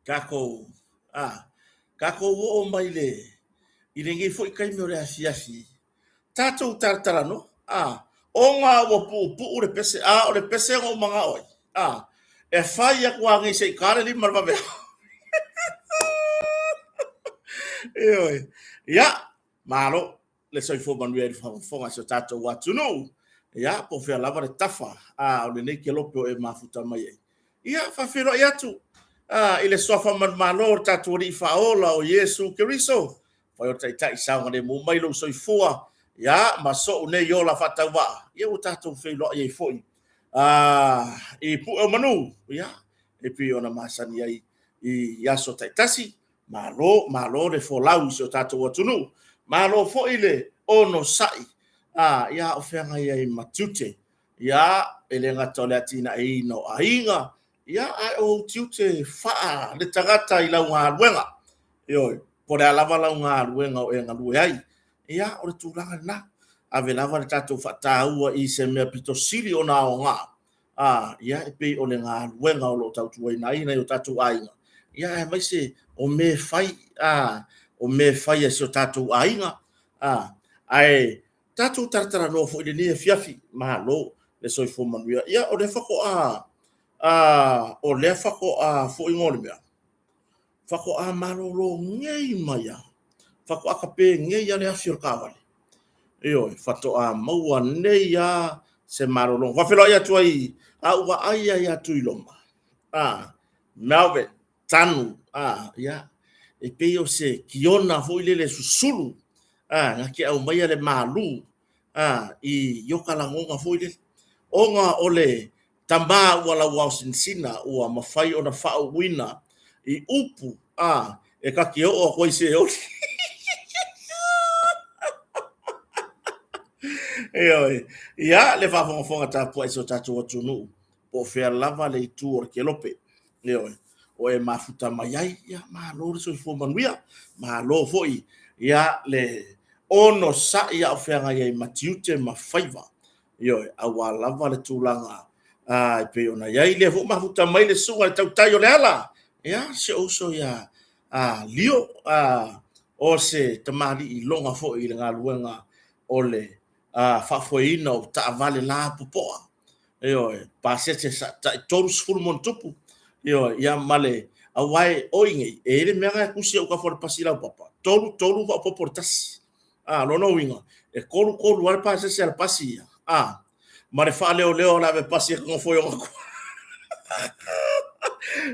Takou, a, takou oo mai le, i lenei foi taimi o le afiafi, tatou talatalanoa, a, ona ua puupuu le pese, a o le pese na ou manao ai, a, e fai atu lava nei se i ta le 5 i le vaveao. Ioe. Ia, malo le soifua manuia i le faafogafoga a si o tatou atunuu. Ia, po o fea lava le tafa a o lenei kelope o e mafuta mai ai. Ia, faafeiloai atu a, i le suafa manumalo o le tatou Alii Faaola o Iesu Keriso, fai o le Taitai saogalemu mai lou soifua, ia, ma sou nei ola faatauvaa, ia ua tatou feiloai ai foi a, i pue o manu, ia, e pei ona masani ai i aso taitasi. Malo, malo le folau i si o tatou atunuu. Malo foi le onosai, a, ia a o feagai ai ma tiute. Ia, e le gata o le atinaeina o aiga, ia, ae o ou tiute faale-tagata i lau galuega. Ioe, po o le a lava lau galuega o e galue ai. Ia, o le tulaga lena. Ave lava le tatou faataua i se mea pito sili ona aoga, a, ia, e pei o le galuega o lo o tautuaina ai nai o tatou aiga, ia, aemaise o mea e fai, a, o mea e fai a si o tatou aiga, a, ae tatou talatalanoa foi i lenei afiafi. Malo le soifua manuia. Ia, o lea faatoa, a, o lea faatoa foi igoa o le mea, faatoa malolo nei mai lava, faatoa tape nei lava le afi o le taavale. Ioe, faatoa maua nei lava se malologa. Faafeiloai atu ai, a ou vaai lava ia Tuiloma, a, Melvin, Tanu, a, ia, e pei o se kiona foi lele susulu, a, na te aumaia le malu, a, i oka lagona foi lele. Ona o le tama ua lauaosinasina ua mafai ona faauuina i upu, a, e ta te oo atu ai se oli. Ioe. Ia, le faafogafoga tapuai i si o tatou atunuu, po o fea lava le itu o le kelope. Ioe. O e mafuta mai ai, ia, malo le soifua manuia. Malo foi, ia, le onosai a o feagai ai ma tiute ma faiva. Ioe, aua lava le tulaga e pei ona i ai. Lea foi ua mafuta mai le susuga i le tautai o le ala, ia, si ou uso ia Lio, o se tamalii iloga foi i le galuega o le faafoeina o taavale lapopoa. Ioe, pasese tai 30 ma ona tupu. Ioe, ia ma le, aua e oi nei, e i ai le mea lena e tusi ai autafa o le pasi laupapa, 3, 3 faaopoopo i le tasi. A, lona uiga, e 3, 3 lava le pasese a le pasi ia, a, ma le faaleoleo o le ave pasi e nofo i ona tua.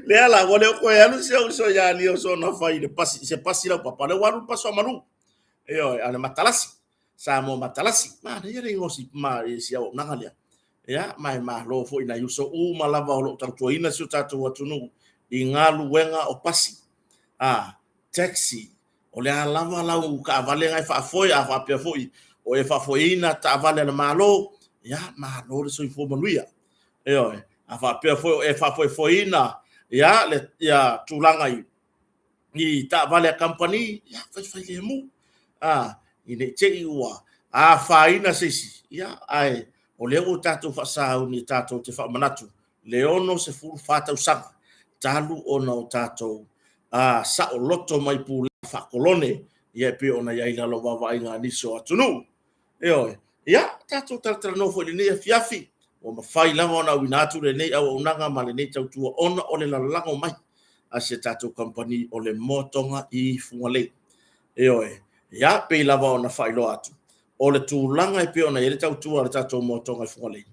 Lea la, ua le o toe alu si ou uso ia Lio soona fai i le pasi, i se pasi laupapa, lea ua alu le paso a Malu. Ioe, a le Matalasi. Samoa Matalasi. Manaia le igoa si, ma, si auaunaga lea. Ia, ma e malo foi nai uso uma lava o lo o tautuaina si o tatou atunuu i galuega o pasi, a, taxi, o le a lava lau taavale na e faafoe, a faapea foi o e faafoeina taavale a le Malo, ia, malo le soifua manuia. Ioe, a faapea foi o e faafoefoeina, ia, le ia, tulaga i i taavale a kamupani, ia, faifailemu, a, ina ne i te i ua afaina se isi, ia, ae o lea ua tatou faasauni tatou te faamanatu le 64 tausaga talu ona o tatou saoloto mai pulega faakolone, ia e pei ona i ai i lalo o vaavaaiga a nisi o atunuu. Ioe. Ia, tatou talatalanoa foi i lenei afiafi, ua mafai lava ona auina atu lenei auaunaga ma lenei tautua ona o le lalago mai a si a tatou kamupani o le Moatoga i Fugalei. Ioe. Ia, pei lava ona faailoa atu, o le tulaga e pei ona i ai le tautua a le tatou Moatoga i Fugalei,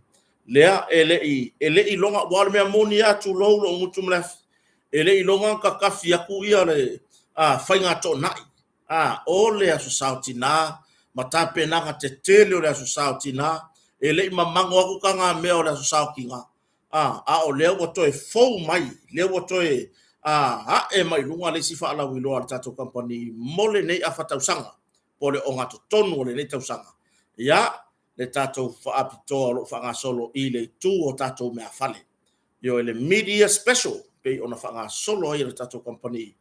lea e le i, e le i iloga, aua o le mea moni lava, tulou lou gutu ma le afi, e le i iloga ona kakafi atu ia le faiga toonai, a, o le Aso Sa o Tina ma tapenaga tetele o le Aso Sa o Tina, e le i mamago atu tagamea o le Aso Sa o Tina, a, a o lea ua toe fou mai, lea ua toe ae mai luga le isi faalauiloa a le tatou kamupani mo lenei afa tausaga, po o le ogatotonu o lenei tausaga. Ia, le tatou faapitoa o lo o faagasolo i le itu o tatou meafale. Ioe, le Mid-Year Special pei ona faagasolo ai e le tatou kamupani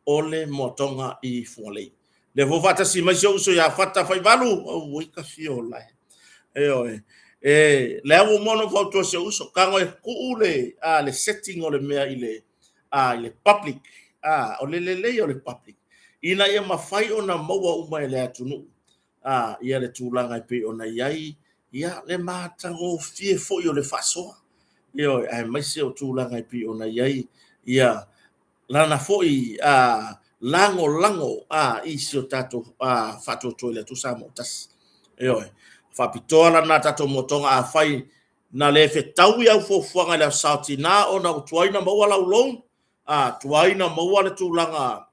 o le Moatoga i Fugalei. Lea foi faatasi mai si ou uso ia Fata Faivalu, auoi ka fia o lae. Ioe, e, lea ua uma ona fautua si ou uso, tago e tuu le, a, le setting o le mea i le, a, i le public. A, o le lelei o le public, ina ia mafai ona maua uma e le atunuu a, ia le tulaga e pei ona i ai, ia, le matagofie foi o le faasoa. Ioe, aemaise o tulaga e pei ona i ai, ia, lana foi a, lagolago a, i si o tatou a, faatuatua i le Atua Samoa tasi. Ioe, faapitoa lana tatou motoga afai na le fetaui au fuafuaga i le Aso Sa o Tina ona ua tuai ona maua lau loan, a, tuai ona maua le tulaga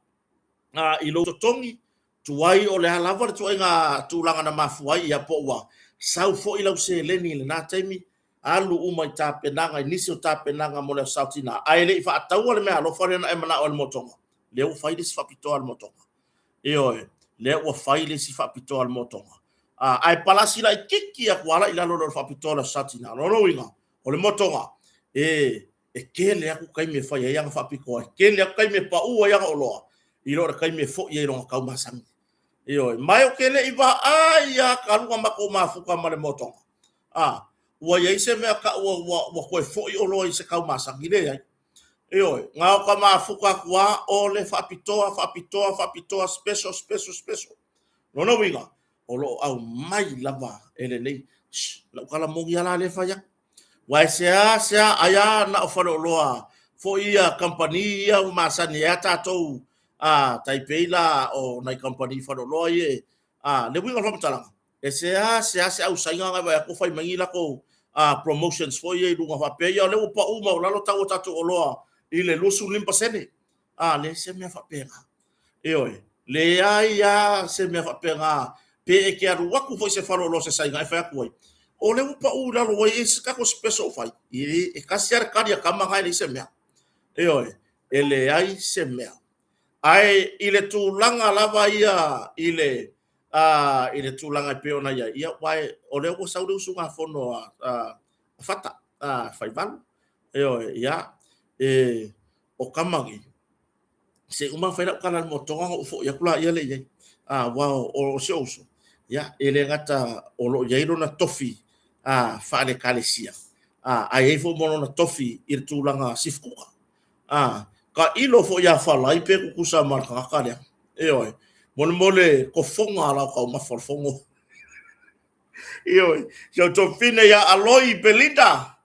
a, i lou totogi, tuai o le a lava le tuaiga tulaga na mafua ai, ia po ua sau foi lau seleni i lena taimi, alu uma i tapenaga, i nisi o tapenaga mo le Aso Sa o Tina, ae le i faataua le meaalofa lea na e manao ai i le motoga, lea ua fai le isi faapitoa a le motoga. Ioe, lea ua fai le isi faapitoa a le motoga. A, ae palasi laitiiti atu lava la i lalo i lo le faapitoa o le Aso Sa Tina. O lona uiga, o le motoga, e, e tele atu taimi e fai ai ana faapitoa, e tele atu taimi e pau ai ana oloa, i lo le taimi e foi ai i lona tau masani. Ioe, ma ou te le i vaai lava talu ona matou mafuta ma le motoga, a, ua i ai se mea taua ua, ua toe foi oloa i se tau masani, leai. Ioe, na o ta mafuta atu lava o le faapitoa, faapitoa, faapitoa, special, special, special. Lona uiga, o lo o aumai lava e lenei, shh, lau tala moni lava la lea e fai atu. Aua e seasea ai lava na o faleoloa foi ia kamupani ia ua masani ai a tatou a tai pei la o nai kamupani faleoloa ia a le uiga o le faamatalaga e seasea se ausaina na vaai atu fai mai ni latou promotions foi ia i luga faapea ia o lea ua pau maualalo tau o tatou oloa i le 25%. A, leai se mea faapena. Ioe, leai lava se mea faapena. Pe e te alu atu foi i se faleoloa se saina e fai atu ai, o lea ua pau i lalo ai e se tatou special o fai. E, e tasi lava le tali a tama na e leai se mea. Ioe, e leai se mea. Ae i le tulaga lava ia i le a, i le tulaga e pei ona i ai, ia, aua o lea ua sau le usugafono a, a, a Fata, a Faivalu. Ioe, ia, e, o tama nei, se i uma ona fai lau tala i le motoga ona ou foi atu laia lea i ai. A, aua o, o si ou uso, ia, e le gata o lo o i ai lona tofi a, faale-ekalesia, a, ae i ai foi ma lona tofi i le tulaga sifukuka. A, tailo foi ia Falai pe tutusa ma le tagata lea. Ioe, molemole tofoga la o taumafa o le fono. Ioe, si ou tofine ia Aloi Belinda.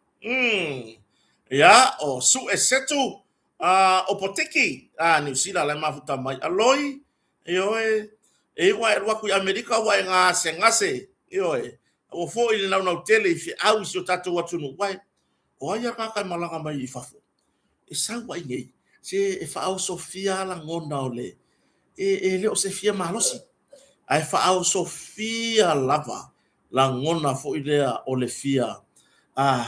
Ia, o Sue Setu, o Potiki, Niu Sila la e mafuta mai. Aloi, ioe, e iu ae alu atu i Amerika ua e gasegase, ioe, ua foi le naunau tele i feau i si o tatou atunuu, uae, o ai a tagata e malaga mai i fafo? E sau ai nei, se e faaosofia lava lagona o le, e le o se fia malosi, ae faaosofia lava lagona foi lea o le fia, a,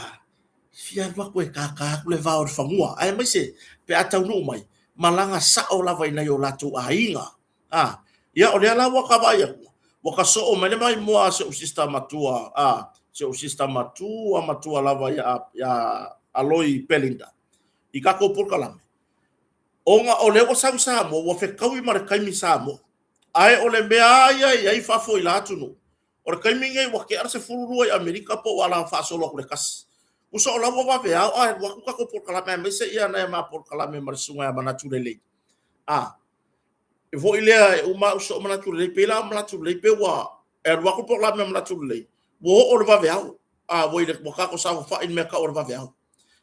fia alu atu e kākā atu le vao i le fanua, aemaise pe a taunuu mai, malaga sao lava i nai o latou aiga. A, ia, o lea la ua ka vaai atu, ua ka soo mai le maimoa a si ou sister matua, a, si ou sister matua matua lava ia, ia Aloi Belinda, i tatou polokalame. Ona o lea ua sau i Samoa, ua fetaui ma le taimi Samoa. Ae o le mea lava ia e i ai fafo i la atunuu, o le taimi lenei ua tea le 12 i Amerika po ua ala faasolo atu i le 1. Tusa o la ua vaveao ae alu atu tatou polokalame aemaise ia nai a ma polokalame ma le susuga ia Manatu Lelei. A, e foi lea e uma au soo Manatu Lelei, pei la o Manatu Lelei pe ua e alu atu le polokalame a Manatu Lelei, ua oo le vaveao. A, ua i le ua tatou saofafai i le mea tau o le vaveao.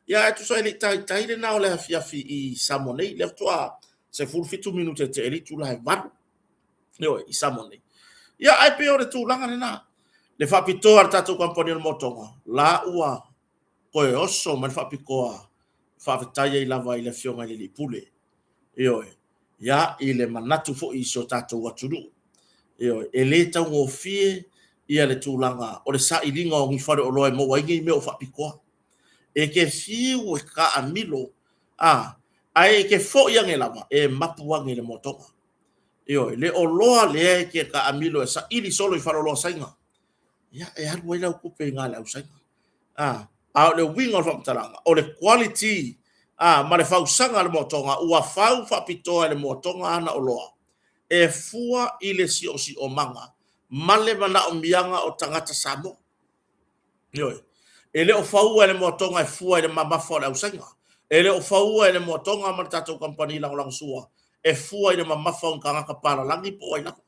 Ia ae tusa e le i taitai lena o le afiafi i Samoa nei, lea faatoa 17 minute tea i le itula e 8. Ioe, i Samoa nei. Ia ae pei o le tulaga lena. Le faapitoa a le tatou kamupani o le motoga, la ua toe oso mai le faapitoa faafetai ai lava i le Afioga i le Alii Pule. Ioe, ia, i le manatu foi i si o tatou atunuu. Ioe, e le taugofie ia le tulaga o le sailiga o ni faleoloa e maua ai nei mea o faapitoa. E te fiu e taamilo, a, ae e te foi ane lava, e mapu ane i le motoga. Ioe, le oloa lea e te taamilo e saili solo i faleoloa Saina, ia, e alu ai lau tupe i na i le au Saina. A, a o le uiga o le faamatalaga, o le quality a, ma le fausaga a le motoga, ua fau faapitoa e le motoga ana oloa, e fua i le siosiomaga ma le manaomiaga o tagata Samoa. Ioe. E le o faua e le moatoga e fua i le mamafa o le ausaina. E le o faua e le Moatoga ma le tatou kamupani lagolagosua e fua i le mamafa o ni tagata palalagi po o ai lava.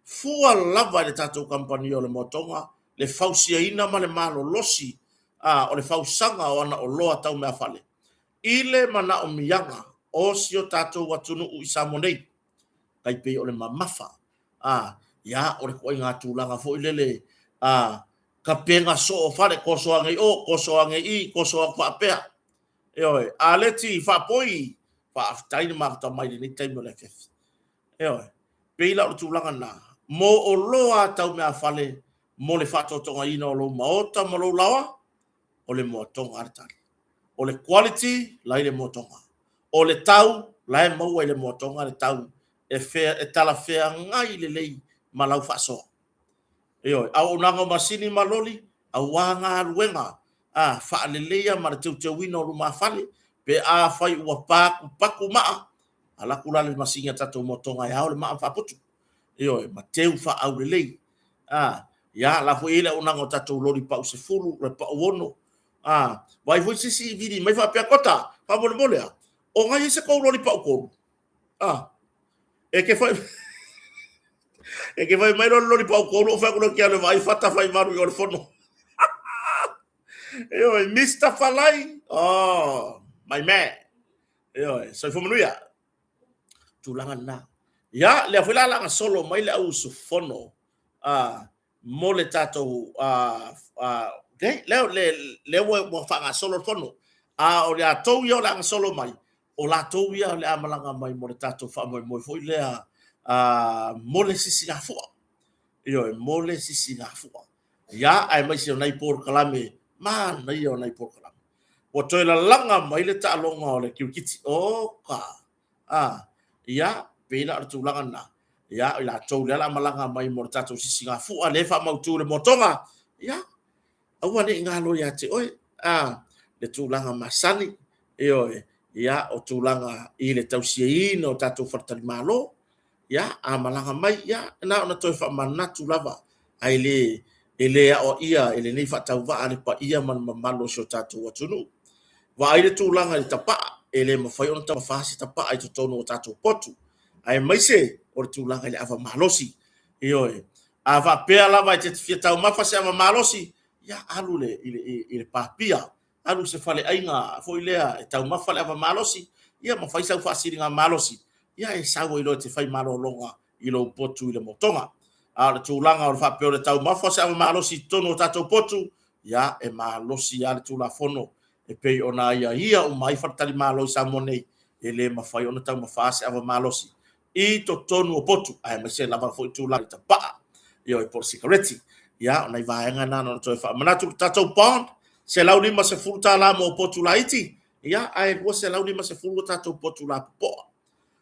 Fua lava i le tatou kamupani o le Moatoga le fausiaina ma le malolosi a o le fausaga o ana oloa tau meafale i le manaomiaga o si o tatou atunuu i Samoa nei. Tai pei o le mamafa, a, ia, o le ituaiga tulaga foi lele, a, kapega soo o fale, toso ane i o, toso ane i i, toso atu faapea. Ioe, a leti faapoi, faafetai le mafuta mai lenei taimi o le afiafi. Ioe, pei la o le tulaga lena, mo oloa tau meafale mo le faatotogaina o lou maota ma lou laoa, o le moatoga a le tali. O le quality la i le moatoga. O le tau la e maua i le moatoga le tau e, fea, e talafeagai lelei ma lau faasoa. Ioe, auaunaga o masini ma loli, aua galuega a faaleleia ma le teuteuina o lumafale, pe afai ua patupatu maa, alu atu la le masini a tatou moatoga e ao le maa ma faaputu. Ioe, ma teu faaaulelei. A, ia, la foi e i ai le auaunaga o tatou loli pau 10, le pau 6. A, vaai foi se isi vili mai faapea, Kota, faamolemole a, o na i ai se tou loli pau 3? A, e te fai e te fai mai loa le loli pau 3, ou fai atu loa e te alu e vaai fata fai malu i o le fono. Ioe, Mr. Falai, oh, my man. Ioe, soifua manuia. Tulaga lena. Ia, lea foi la la gasolo mai le au usufono mo le tatou okay, lea, lea, lea ua, ua faagasolo le fono. A o le atou ia o le a gasolo mai, o latou ia o le a malaga mai mo le tatou faamoemoe foi lea mo le sisigafua. Ioe, mo le sisigafua. Ia, aemaise o nai polokalame, manaia o nai polokalame. Ua toe lalaga mai le taaloga o le kirikiti. Oka! A, ia, pei la o le tulaga lena. Ia, o i latou lea la malaga mai mo le tatou sisigafua, lea e faamautu le moatoga. Ia, aua ne i galo ia te oe, a, le tulaga masani, ioe, ia, o tulaga i le tausiaina o tatou faletalimalo. Ia, a malaga mai, ia, na ona toe faamanatu lava, ae le, e le aoaia e lenei faatauvaa le paia ma le mamalu o si o tatou atunuu. Vaai le tulaga i le tapaa, e le mafai ona taumafa se tapaa i totonu o tatou potu, aemaise o le tulaga i le ava malosi. Ioe, a faapea lava e te fia taumafa se ava malosi, ia alu le, i le, i le papia, alu i se faleaiga foi lea e taumafa le ava malosi, ia ma fai sau faasiliga malosi, ia e sau ai loa e te fai malologa i lou potu i le motoga. A o le tulaga o le faapea o le taumafa o se ava malosi i totonu o tatou potu, ia e malosi lava le Tulafono e pei ona aiaia uma ai faletalimalo i Samoa nei, e le mafai ona taumafa se ava malosi i totonu o potu, aemaise lava foi tulaga i tapaa, ioe, po o le sikareti. Ia, o nai vaega na na toe faamanatu. Le tatou bond, $150 mo potu laiti, ia, ae $250 tatou potu lapopoa.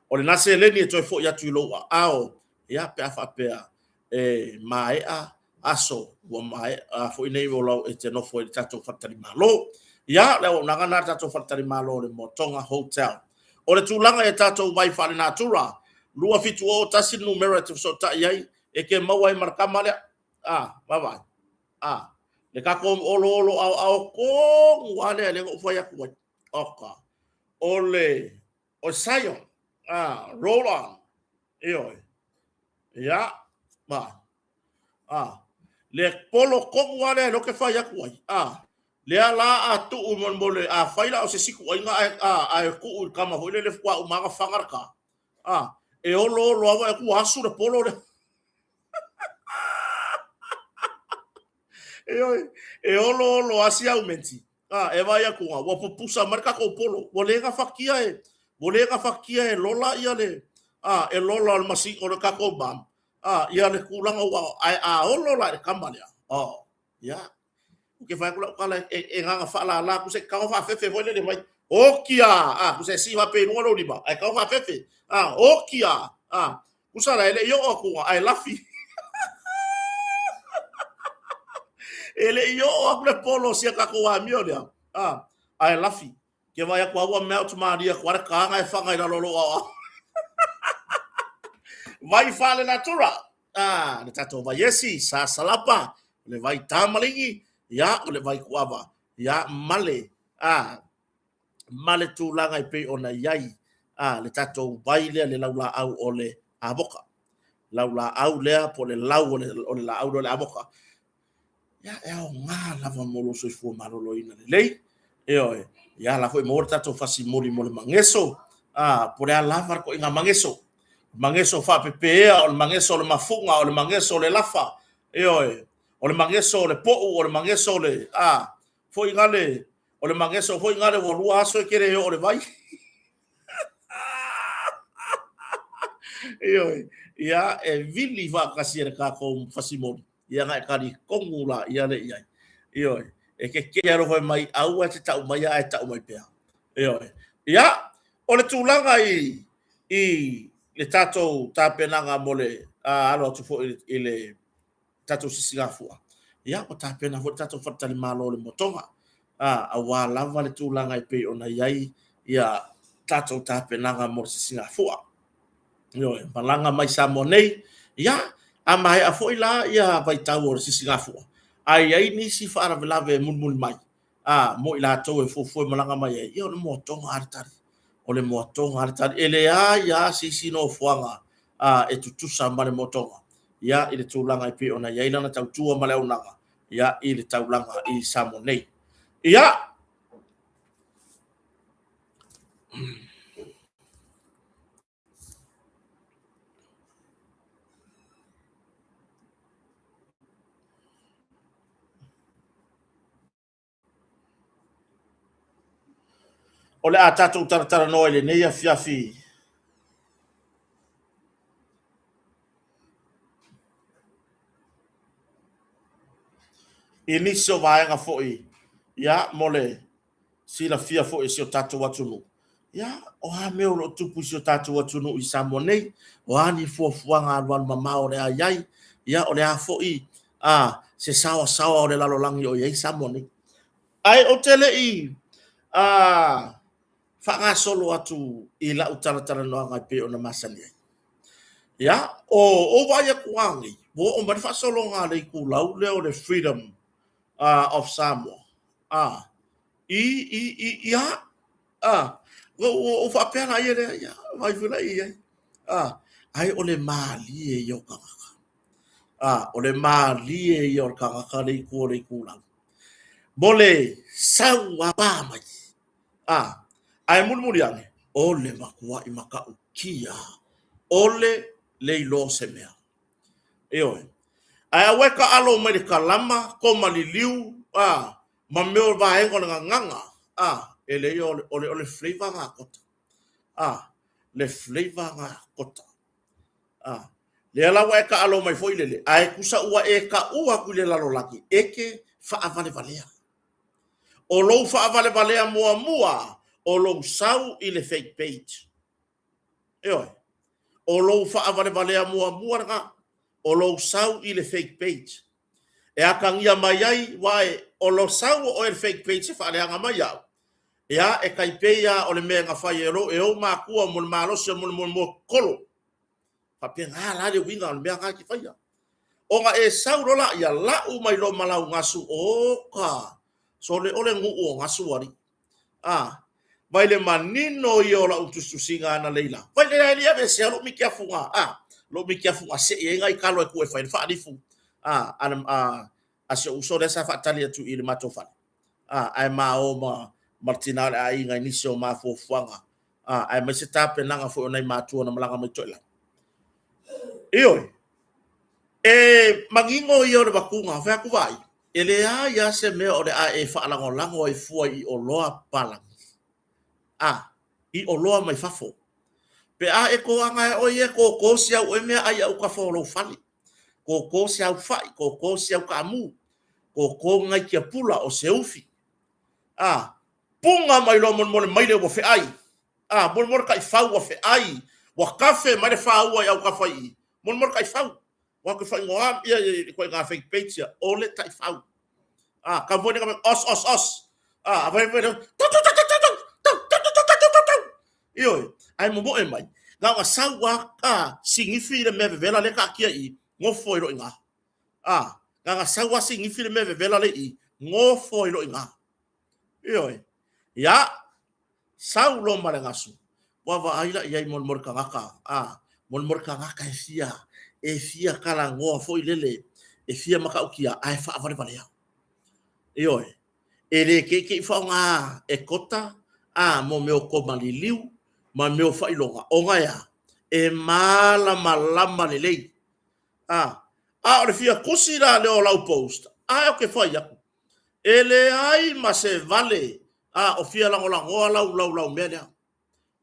O lena seleni e toe foi atu i lou aao, ia, pe a faapea e maea aso ua maea foi nei o lau e te nofo i le tatou faletalimalo. Ia, le auaunaga lena a le tatou faletalimalo o le Moatoga Hotel. O le tulaga i tatou vai faalenatura, 2701 le numera e te fesootai ai, e te maua ai ma le tama lea. A, vaavaai. A, le tatou oloolo aoao tonu lava lea lea na ou fai atu ai. Oka. O le o Zion, a, roll on. Ioe. Ia, ma. A, le polo tonu lava lea e ke fai atu ai. A, lea la a tuu molemole, a fai la o se sikuaiga ae, a, ae tuu i le tama foi lele faatoa uma ona faga le ka. A, e oloolo lava e atu asu le polo lea. Ioe, e oloolo lava si aumenti. A, e vaai atu ua pupusa mai le tatou polo. Ua le gafatia e, ua le gafatia e lola ia le, a, e lola o le masini, o le tatou mom, a, ia le tulaga ua, ae a olo la i le tama lea, oh, ia, ou te fai atu lau tala e, e gaga faalala atu se tago faafefe foi lele mai, oti a, a, tusa e sii faapea i luga lou lima, ae tago faafefe, a, oti a, a, tusa la e le i oo atu, ae lafi. E le i oo atu le polo o sia tatou amio lea, a, ae lafi. Ke vaai atu ua melt malie atu le kāga e whanga i lalo o lou aoao. Vai faalenatura, ah, le tatou vai esi, sa salapa, le vai tamaligi, ia, o le vai kuava, ia, male, ah, ma le tulaga e pei ona i ai a le tatou vai lea, le laulaau o le avoka. Laulaau lea po o le lau o le laau lea o le avoka. Ia, e aoga lava mo lou soifua maloloina lelei. Ioe, ia la foi maua le tatou fasimoli mo le mageso, a, po o le a lava le ituaiga mageso. Mageso faapepea, o le mageso o le mafuga, o le mageso o le lafa, ioe, o le mageso o le po'u, o le mageso o le, a, foi gale, o le mageso foi gale ua 2 aso e te le oo i le vai. Ioe, ia, e vili faatasi e le tatou fasimoli, ia ona e talitonu laia lea i ai. Ioe, e te te alofa mai, aua e te tau mai ae tau mai pea. Ioe. Ia, o le tulaga i i le tatou tapenaga mo le alo atu foi i le tatou sisigafua, ia, ua tapena foi le tatou faletalimalo o le Motoga, aua lava le tulaga e pei ona i ai ia tatou tapenaga mo le sisigafua. Ioe, malaga mai Samoa nei, ia, a maea foi la ia vaitau o le sisigafua, a i ai nisi faalavelave e mulimuli mai, a, mo i latou e fuafua e malaga mai ai, ia o le moatoga lava le tali. O le moatoga lava le tali. E leai lava se isi nofoaga a, e tutusa ma le moatoga, ia, i le tulaga e pei ona i ai lana tautua ma le auaunaga, ia, i le taulaga i Samoa nei. Ia, O le a tatou talatalanoa i lenei afiafi i nisi o vaega foi, ia, mo le silafia foi e si o tatou atunuu, ia, o a mea o lo o tupu i si o tatou atunuu i Samoa nei, o a ni fuafuaga alualu mamao o le a i ai, ia, o le a foi a, se saoasaoa o le lalolagi o i ai Samoa nei. Ae ou te le i a, faagasolo atu i lau talatalanoaga e pei ona masani ai. Ia, o ou vaai atu lava nei, ua oo mai le faasologa a le itulau lea o le Freedom of Samoa, a, i, i, i, ia, a, ua ou faapea la ia lea, ia, vaai foi la i ai, a, ai o le malie ia o tagata, a, o le malie ia o le tagata le i tua o le itulau, mo le sau a mai, a, ae mulimuli ane, o le matuai matautia, o le le iloa o se mea. Ioe. Ae aua e taalo mai le kalama, koma liliu, a, ma mea o vaega o le gagana, a, e leai o le, o le, o le flavor na kota. A, le flavor na kota. A, lea la ua e taalo mai foi lele, ae tusa ua e taua atu i le lalolagi, e te faavalevalea. O lou faavalevalea muamua, o lou sau i le fake page. Ioe. O lou faavalevalea muamua lena, o lou sau i le fake page. E atagia mai ai, uae o lo sau o oe i le fake page e faaleaga mai au, ia, e tai pei lava o le mea na fai e lou, e ou matua mo le malosi o le moemoe kolo. Faapena la le uiga o le mea lena e te faia. Ona e sau loa laia, lau mai loa ma lau gasu, oka, sole o le nuu o gasu alii. A, vai le manino ia o lau tusitusiga analeila. Vai le alii aveesea lou mitiafuga, a, lou mitiafuga sei ai nai talo e tuu e fai le faalifu, a, a, a, a si ou uso lea sa faatali atu i le matou fale. A, ae ma o ma, ma le tina o le aiga i nisi o mafuafuaga, a, aemaise tapenaga foi o nai matua na malaga mai Toelau. Ioe, e manino ia o le vatuga, fai atu vaai, E leai lava se mea o le a e faalagolago ai fua i oloa papalagi, a, i oloa mai fafo. Pe a e toaga e oe ia e tōtō si au oe meaai autafa o lou fale, tōtō se au fa'i, tōtō se au kaamu, tōtō nai tiapula o se ufi, a, puna mai loa molemole maile ua fe'ai, a, molemole taifau ua fe'ai, ua kafe mai le fāua i autafa i i, molemole taifau. Ua ke whaingoa ia i koe ngā fake page ia, o le taifau. A, ka voi ka os, os, os. A, a vai vai, tau, tau, tau, tau, tau, tau, tau, tau, tau, tau, tau, tau. Ioe, ai momoe mai. Ngā o sau a, a, singifi le mea vevela le kaakia i, ngofo i lo i ngā. A, ngā ngā sau a singifi le mea vevela le i, ngofo i lo i ngā. Ioe, ia, Sau loa ma le gasu, ua vaai la i ai molemole tagata, a, molemole tagata e fia, e fia talanoa foi lele, e fia matautia, ae faavalevalea. Ioe, e le keikei faaaoga e kota, a, mo mea o koma liliu, ma mea o faailoga, ona e a? E malamalama lelei. A, a o le fia tusi la lea o lau post, ae ou te fai atu, E leai ma se vale a o fia lagolagoa lau lau lau mea lea.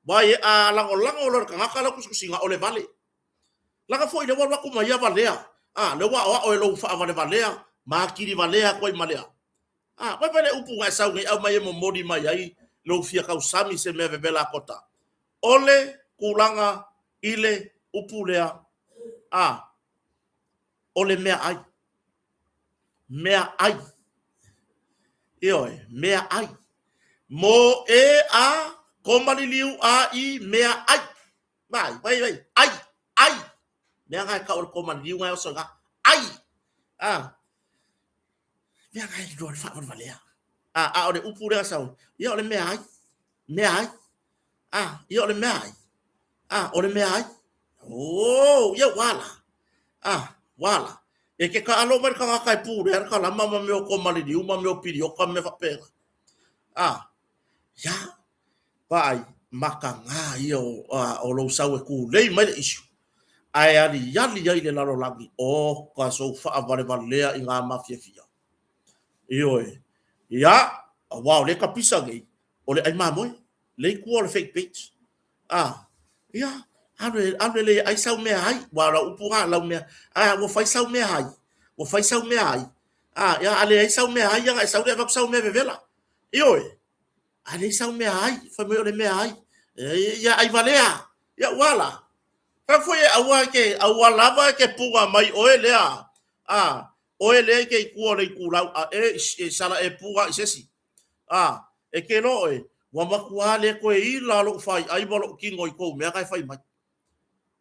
Vai a lagolago loa le tagata lau tusitusiga o le vale. Laga foi lea ua alu atu ma ia valea, a lea ua aoao e lou faavalevalea ma atili valea atu ai ma lea. A vai vai le upu na e sau nei aumai e momoli mai ai lou fia tausami i se mea vevela a kota. O le tulaga i le upu lea a o le meaai. Mea ai. Ioe, mea ai. Mo e a koma liliu a i mea ai. Vai, vai, vai. Ai, ai. Mea ngai ka o le koma liliu ngai oso nga. Ai. Ah. Mea ngai lo le whaawalevalea. Ah, a o le upu lea sau. Ia o le mea ai. Mea ai. Ah, ia o le mea ai. Ah, o le mea ai. Oh, ia wala. Ah, wala. E ke kaalo mai le tagata e pulea le kalama ma mea o komaliliu ma mea o pilioka ma mea faapena. Ah, ia, vaai, makaga ia o, ah, o lou sau e kulei mai le issue. Ae aliali ai le lalolagi, o ka sou faavalevalea i ngā mafiafia. Ioe, ia, aua o le kapisa nei, o le ai mamoe, le ikua o le fake page. Ah, ia, alu e, alu e le ai sau mea ai, ua lau upu ngā lau mea, ah, ua fai sau mea ai, ua fai sau mea ai, ah, ia, a leai sau mea ai, ia e sau le avatu sau mea vevela. Ioe, a leai sau mea ai, fai mai o le mea ai, ia ai valea, ia ua la. Fai foi e aua ke, aua lava e ke punga mai oe lea, ah, oe lea i ke ikua o le ikulau, a e, e sala e punga i se isi. A, e ke loa oe, ua matua le toe ila loʻu faiʻai ma loʻu kino i kou mea ka e fai mai.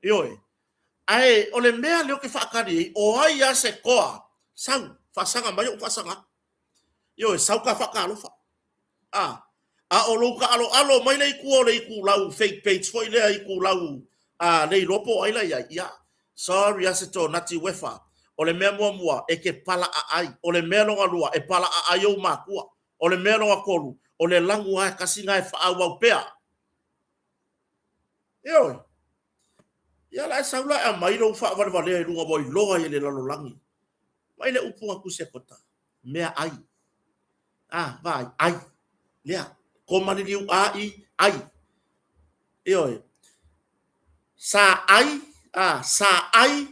Ioe. Ae o le mea lea ou te faatali ai, o ai a se toa, sau, faasaga mai oʻu faasaga atu. Ioe, sau ka faatalofa. A, a o lou taaloalo mai lea i tua o le itulau fake page foi lea itulau a le iloa po o ai la i ai, ia, Sorry a se tonati uefa. O le mea muamua, e ke palaʻa ai. O le mea lona lua, e palaʻa ai ou makua. O le mea lona kolu, o le lagu a e kasi na e faaauau pea. Ioe. Ia la e sau la e aumai lou faavalevalea i luga ua iloa ai e le lalolagi. Mai le upu na tusi e kota. Mea ai. A, vaai, ai. Lea, koma liliu a i, ai. Ioe. Sa ai, a, sa ai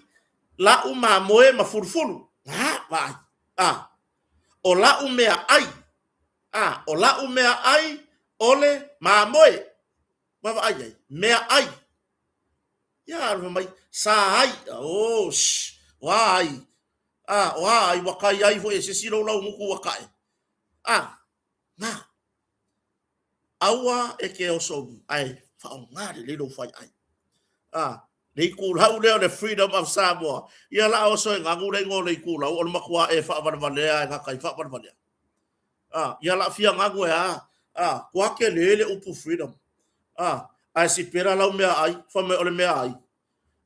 la'u mamoe ma fulufulu. A, vaai, a, o la'u mea ai, a, o la'u mea ai o le mamoe. Vaavaai ai, mea ai. Ia, alu mai, sa ai, oh, shh, o a ai, a, o a ai, ua kai ai foi e se isi lou laugutu ua ka'e. A, na, Aua e ke oso ae faaaoga lelei lou faiai. A, le itulau lea o le Freedom of Samoa, ia la oso e ganu le igoa o le itulau o le matua e faavalevalea e gata i faavalevalea. A, ia la fia ganu e a, a, kua tele le upu freedom. A, ae sipela lau mea ai, fai mai o le mea ai.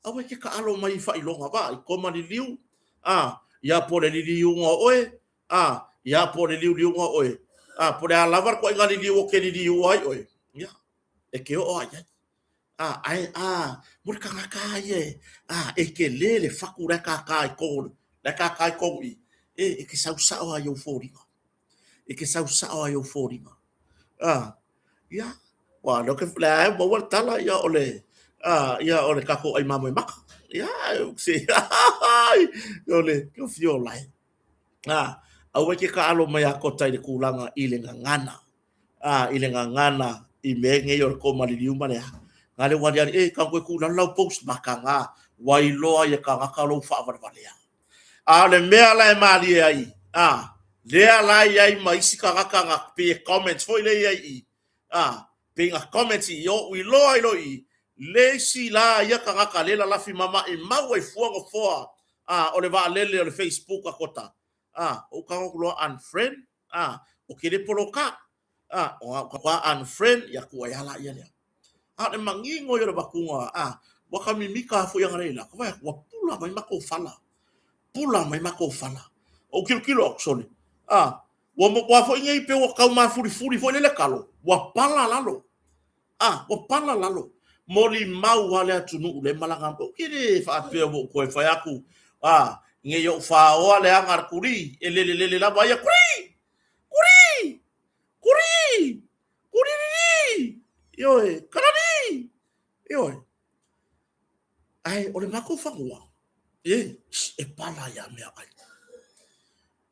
Aua e ke kaalo mai i faailoga, vaai, koma liliu, a, ia po o le liliuga o oe, a, ia po o le liuliuga o oe, a, po o le a lava le toaiga liliu o ke liliu ai oe, ia, e ke oo a i ai. A, ae, a, mo le tagata a ia e, a, e tele le fatu la e kākā i tonu, la e kākā i tonu i, e, e ke sau sao a i ou foliga. E ke sau sao a i ou foliga. A, ia, ua lea ke, lea e maua le tala, ia, o le, a, ia, o le tatou ʻai mamoe maka. Ia, se, o le, ke fio lai. A, aua ke kaalo mai a kota i le kūlanga i le gagana. A, i le gagana i mea nei o le koma liliu ma le a. Ngā le wali ali, e, ka koe kūlalo lau post maka ngā, wailoa i e kangaka lou whaawalevalea. A o le mea la e mālie ai, a, lea la i ai ma isi tagata na pei e comments foi lea i ai i, a, pei na comments i oʻu iloa ai loa i, le isi la ia tagata lea lalafi ma maʻimau ai fua nofoa, a, o le vaalele o le Facebook a kota, a, oʻu tago atu loa unfriend, a, o ke le poloka. A, o au ka unfriend, ia ku ai ala ia lea. A o le manino ia o le avatuga, a, ua ka mimita foi aga lea i laka, vaai atu, ua pula mai matou fala. Pula mai matou fala. Ou tilotilo atu, sole, a, ua ua foi nei pe ua tau mafulifuli foi lele talo, ua pala lalo. A, ua pala lalo. Molimau lava le atunuu le malaga mai. Ou te le faapea ua ou toe fai atu, a, ne i ou faoa le aga a le tuli, e lelelele lava ia, tuli! Tuli! Tuli! Tulilili! Ioe, kalali! Ioe. Ae, o le matou fanua, e, e pala ia mea ai.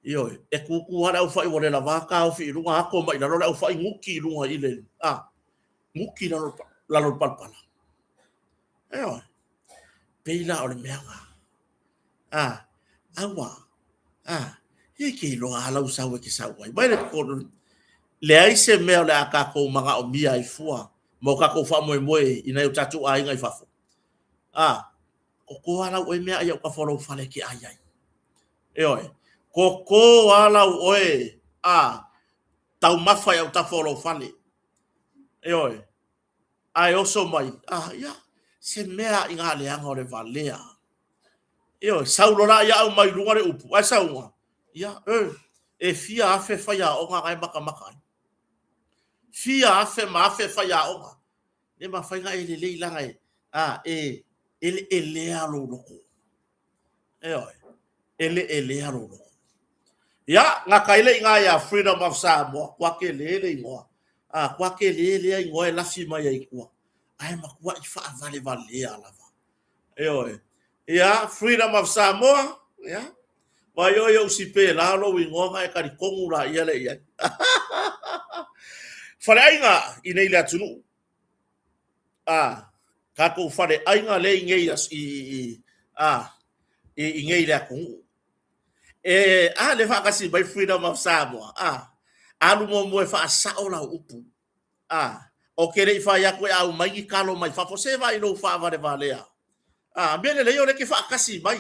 Ioe, e kūkū lava le aufai ua le lava taofi i luga, ato mai i lalo le aufai, nuki i luga i le, a, nuki i lalo, lalo le palapala. Ioe, pei la o le mea lena. A, aua, a, e ke iloa a lau sau e ke sau ai. Mai le totonu, leai se mea o le a tatou manaomia ai fua ma o tatou faamoemoe i nai o tatou aiga i fafo. A, koko lava lau oe meaai i autafa o lou fale e te ai ai. Ioe, koko lava lau oe a taumafa i autafa o lou fale. Ioe, ae oso mai, a ia, se mea i ngā leaga o le valea. Ioe, sau loa la ia au mai luga le upu, ae sauga, ia, e, e fia afe faiaoga na e matamata ai. Fia afe ma afe faiaoga. Le mafai na e lelei laga e, a, e, eleelea lou loto. Ioe, eleelea lou loto. Ia, gata ai le iga ia Freedom of Samoa, kua tele le igoa. A, kua tele lea igoa e lafi mai ai i tua. Ae matuai faavalevalea lava. Ioe. Ia, Freedom of Samoa, ia, vai oe ou sipe la lou igoa na e talitonu la ia le i ai. Faleaiga i nei le atunuu. A, tatou faleaiga le i nei i, i, a, i, i nei le atunuu. E, a, le faatasi mai Freedom of Samoa, a, alu muamua e faasao lau upu. A, o ke le i fai atu e aumai ni talo mai fafo, se vaai lou faavalevalea. A, mea lelei o lea e te faatasi mai.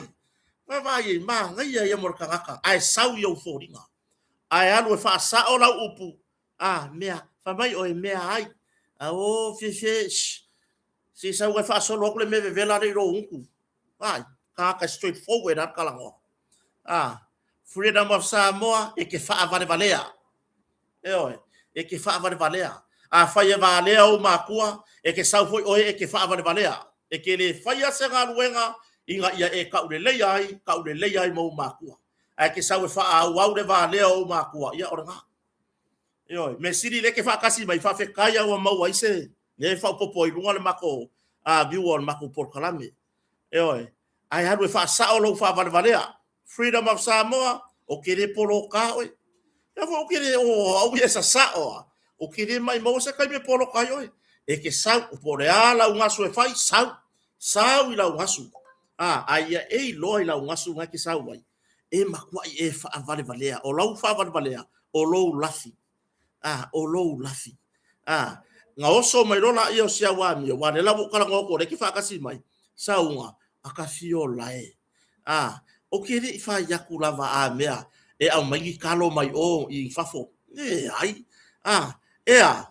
Vaavaai ai, manaia ia mo le tagata, ae sau i ou foliga. Ae alu e faasao lau upu, a, mea, fai mai oe, mea ai. A, o, fiafia, shh, se i sau e faasolo atu le mea vevela lea i lou gutu. Vaai, tagata straight forward lava le talanoa. A, Freedom of Samoa, e te faavalevalea. Ioe, e te faavalevalea. Afai e valea ou matua, e te sau foi oe e te faavalevalea. E te le faia se galuega ina ia e tauleleia ai, tauleleia ai ma ou matua. Ae e te sau e faaauau le valea o ou matua, ia o lena. Ioe, mea sili lea e te faatasi mai, faafetai lava ua maua ai se mea e faaopoopo ai i luga le matou viewer o le matou polokalame. Ioe, ae alu e faasao lou faavalevalea. Freedom of Samoa, o ke le poloka oe. Ia foi o ke le o au ia sasao a. O ke le mai maua se taimi e poloka ai oe. E ke sau, po o le a lau gasu e fai, sau. Sau i lau gasu. A, a ia e iloa i lau gasu na e ke sau ai. E matuai e faavalevalea. O lau faavalevalea, o lou lafi. A, o lou lafi. A, na oso mai loa laia o si au amio, aua o lea la ua ou talanoa atu o lea e te faatasi mai, sauga, a ka fiola e. A, ou te le i fai atu lava a mea e aumai ni talo mai o i fafo. Leai. A, e a?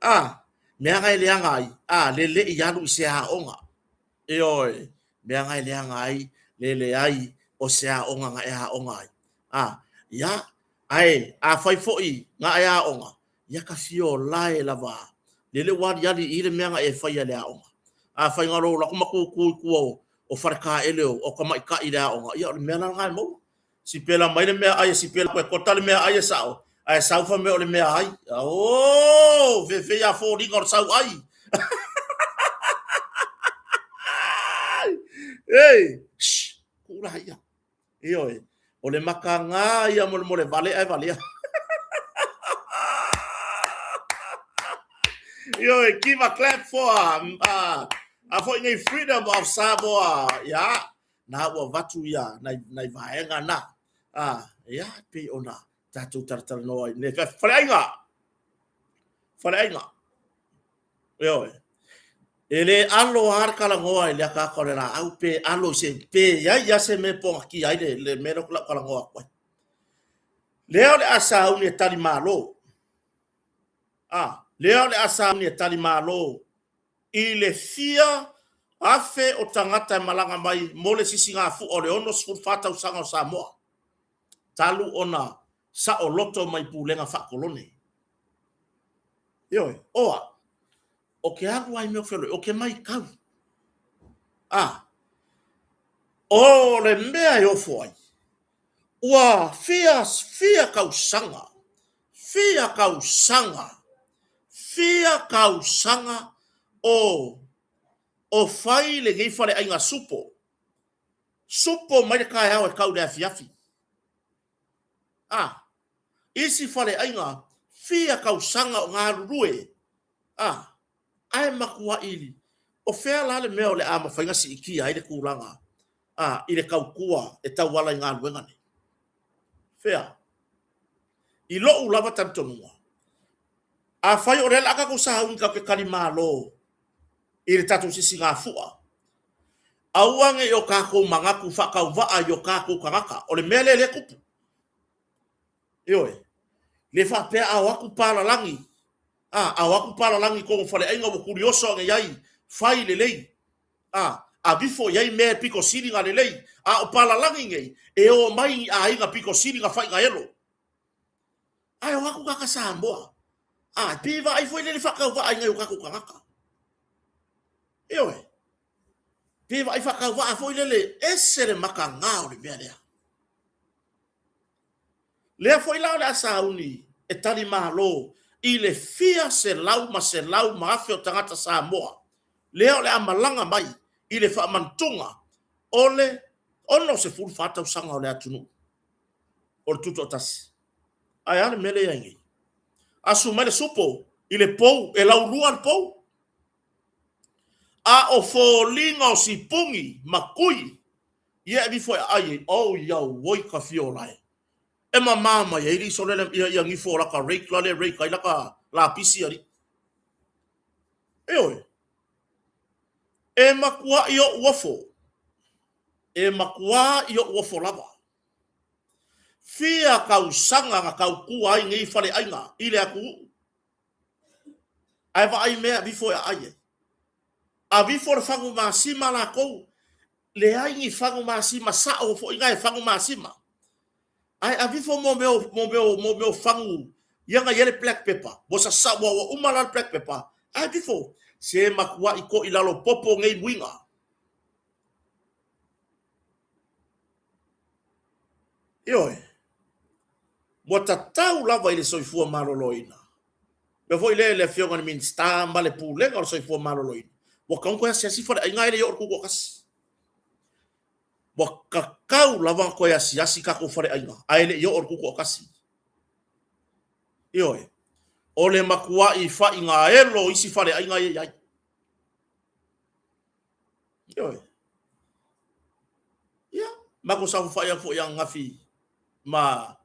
A, mea na e leaga ai, a, le le i alu i se aoga. Ioe, mea na e leaga ai, le leai o se aoga na e aoga ai. A, ia, Ae afai foi na e aoga, ia ka fiolae lava lele ua aliali i le mea na e faia i le aoga. Afai na lou lako ma kūkū i tua o faletaele o tamaitai i le aoga, ia o le mea la lena e maua. Sipela mai le meaai e sipela koe kota le meaai e sao, ae sau fai mai o le meaai. Oo, feifei a foliga o le sau ai. Ei, shh, kuu la ia. Ioe, o le makaga ia molemole vale ae valea. Ioe, give a clap for a foi nei Freedom of Samoa. Ia, na ua vatu ia nai, nai vaega na. Ah, ia, pei ona tatou talatalanoa ai. Ne, faleaiga! Faleaiga! Ioe. E le alo lava le talanoa i le akaaka o le laau pe alo i se, pe i ai lava se mea e pogatia ai le, le mea lea ou te talanoa atu ai. Lea o le a sauni e tali malo. A, lea o le a sauni e tali malo i le fia afe o tagata e malaga mai mo le sisigafua o le 64 tausaga o Samoa, talu ona saoloto mai pulega faakolone. Ioe, oa, o ke alu ai mea feoloe, o ke maitau. A, o le mea e ofo ai, ua fia, fia tausaga, fia tausaga, fia tausaga o, o fai lenei faleaiga supo, supo mai le taeao e tau i le afiafi. A, isi faleaiga fia tausaga o galulue, a, ae matuai, o fea la le mea o le a mafai ona siitia ai le tulaga a, i le tautua e tauala i galuega nei? Fea? I lou lava talitonuga, afai o lea o le a tatou sauni tatou te tali malo i le tatou sisigafua, aua ne i o tatou manatu faatauvaa i o tatou tagata. O le mea lea lea e tupu. Ioe. Le faapea a o atu palalagi, a, a o atu palalagi i totonu o faleaiga ua tulioso ane i ai, fai lelei, a, avifo i ai mea e pito sili ona lelei. A o palalagi nei, e o mai ni aiga pito sili ona faigaelo. Ae o atu tagata Samoa, a, e pei e vaai foi lele faatauvaa i nai o tatou tagata. Ioe. Pe vaai faatauvaa foi lele, ese le mataga o le mea lea. Lea foi la o le a sauni e tali malo i le fia selau ma selau ma afe o tagata Samoa, lea o le a malaga mai i le faamantuga o le 64 tausaga o le atunuu o le Tutoatasi. Ae a le mea lea e i ai nei? Asu mai le supo i le pou, e laulua le pou. A o foliga o sipuni ma tui ia e nifo e aai ai, oh ia oi ka fiola e. E mama mai ai le iso lele ia ia nifo o laka rake la le rake ai laka lapisi alii. Ioe. E matuai oʻu ofo. E matuai oʻu ofo lava. Fia tausaga na tautua ai nei faleaiga i le atunuu. Ae vaai mea avifo e aai ai. Avifo le fagu masima latou. Leai ni fagu masima sao foi na e fagu masima. Ae avifo mo mea mo mea mo mea fagu ia na i le black pepper. Ua sasa ua ua uma la le black pepper. Ae avifo se matuai ko i lalo popo nei muiga. Ioe. Ua tatau lava i le soifua maloloina. Mea foi lea i le Afioga i le Minisita ma le Pulega o le Soifua Maloloina, ua tatau ona toe asiasi faleaiga ae le i oo i le tutoatasi. Ua tatau lava ona toe asiasi tatou faleaiga ae le i oo i le tutoatasi. Ioe. O le matuai faigaelo o isi faleaiga ia i ai. Ioe. Ia, matou saofafai atu foi ananafi ma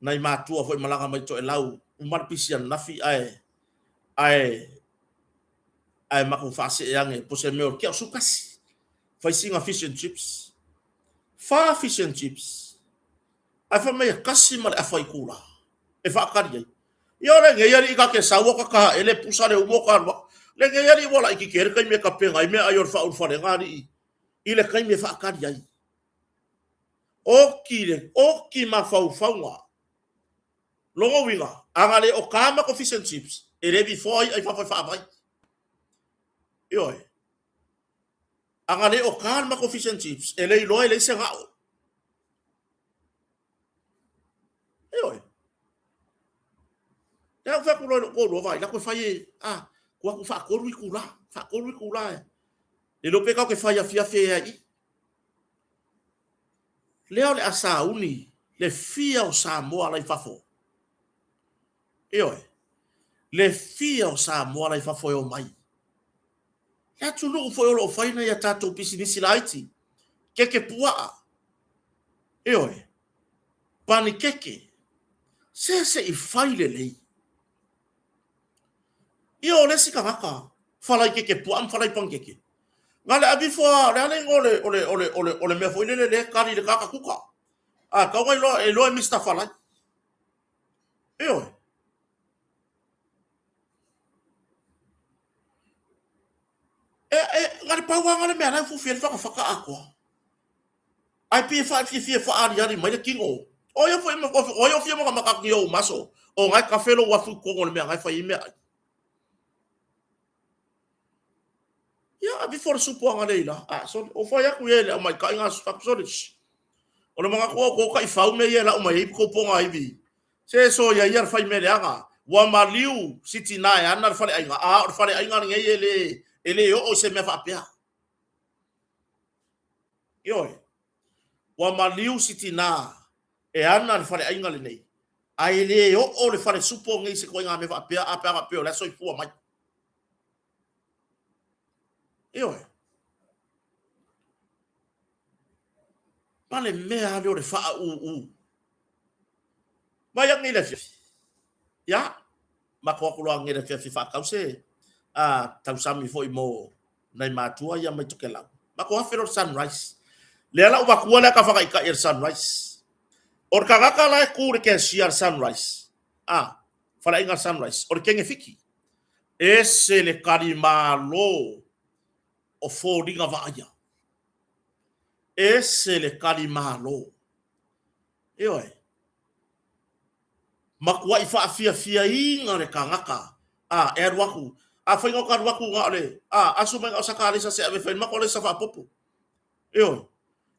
nai matua foi malaga mai Toelau, uma le pisi ananafi ae ae ae matou faasee ane po se mea o le kea o sukasi. Fai sina fish and chips. Fa fish and chips. Ae fai mai e kasi ma le afa itula e faatali ai. Ia o lenei alii ta te sau o kakaha ele pusa le umo ka alu atu. Lenei alii ua laitiiti ai le taimi e tapena ai meaai o le faaulufalega alii i le taimi e faatali ai. Oti le oti mafaufauga. Lona uiga, a na le oka matou fish and chips, e le vifoa i'a i fafo e faavai. Ioe. A na le oka le matou fish and chips, e le iloa e leai se ga'o. Ioe. Lea ua fai atu loa i lou toalua vaai la toe fai e, a, tuu atu faatolu itula, faatolu itula e. Le iloa pe tatou te fai afiafi ai i i. Lea o le a sauni le fia o Samoa la i fafo. Ioe. Le fia o Samoa la i fafo e omai. Le atunuu foi o lo o fai nai a tatou pisinisi laiti, keke puaa, ioe, panikeke, se se i fai lelei. Ia o le isi tagata, falai keke puaa ma falai panikeke. Na le avifo a, o le a le igoa o le, o le, o le, o le, o le mea foi lele lea e kali i le tagata kuka. A, tau na iloa, e iloa e Mister Falai. Ioe. Na o le pau lava na o le mea la e fufi ai le fagafaka atoa. Ae pei e faafiafia faaaliali mai le tino. O ai foi o ai o fia makamaka atu i ou maso, o na e kafe lou afu i totonu o le mea na e fai ai meaai. Ia, ave ifo le supo agalei la. A, sole, o fai atu ia i le aumaitai na atu sole. O le manatu o tou taifau mea ia e lau mai ai tou pogaivi. Se soia ia le fai mea leaga. Ua maliu si tina e ana le faleaiga, a o le faleaiga lenei e le, e le oo i se mea faapea. Ioe, ua maliu si tina e ana le faleaiga lenei, ae le oo le falesupo lenei i se ituaiga mea faapea, a pe a faapea o la e soifua mai. Ioe. Ma le mea lava lea o le faauu. Mai atu nei i le afiafi. Ia, matou atu loa nei i le afiafi faatau se a, tausami foi mo nai matua ia mai Tokelau. Matou afe loa i le Sunrise. Lea la ua matua lea tafataitai e le Sunrise. O le tagata la e tu i le cashier a le Sunrise, a, faleaiga a le Sunrise, o le kene Fiti. Ese le talimalo o foliga vaaia. Ese le talimalo. Ioe. Matuai faafiafiaina le tagata, a, e alu atu. Afai na o ta alu atu na o le, a, asu mai na o saka alesa se ave fai matou alesa faapopo. Ioe.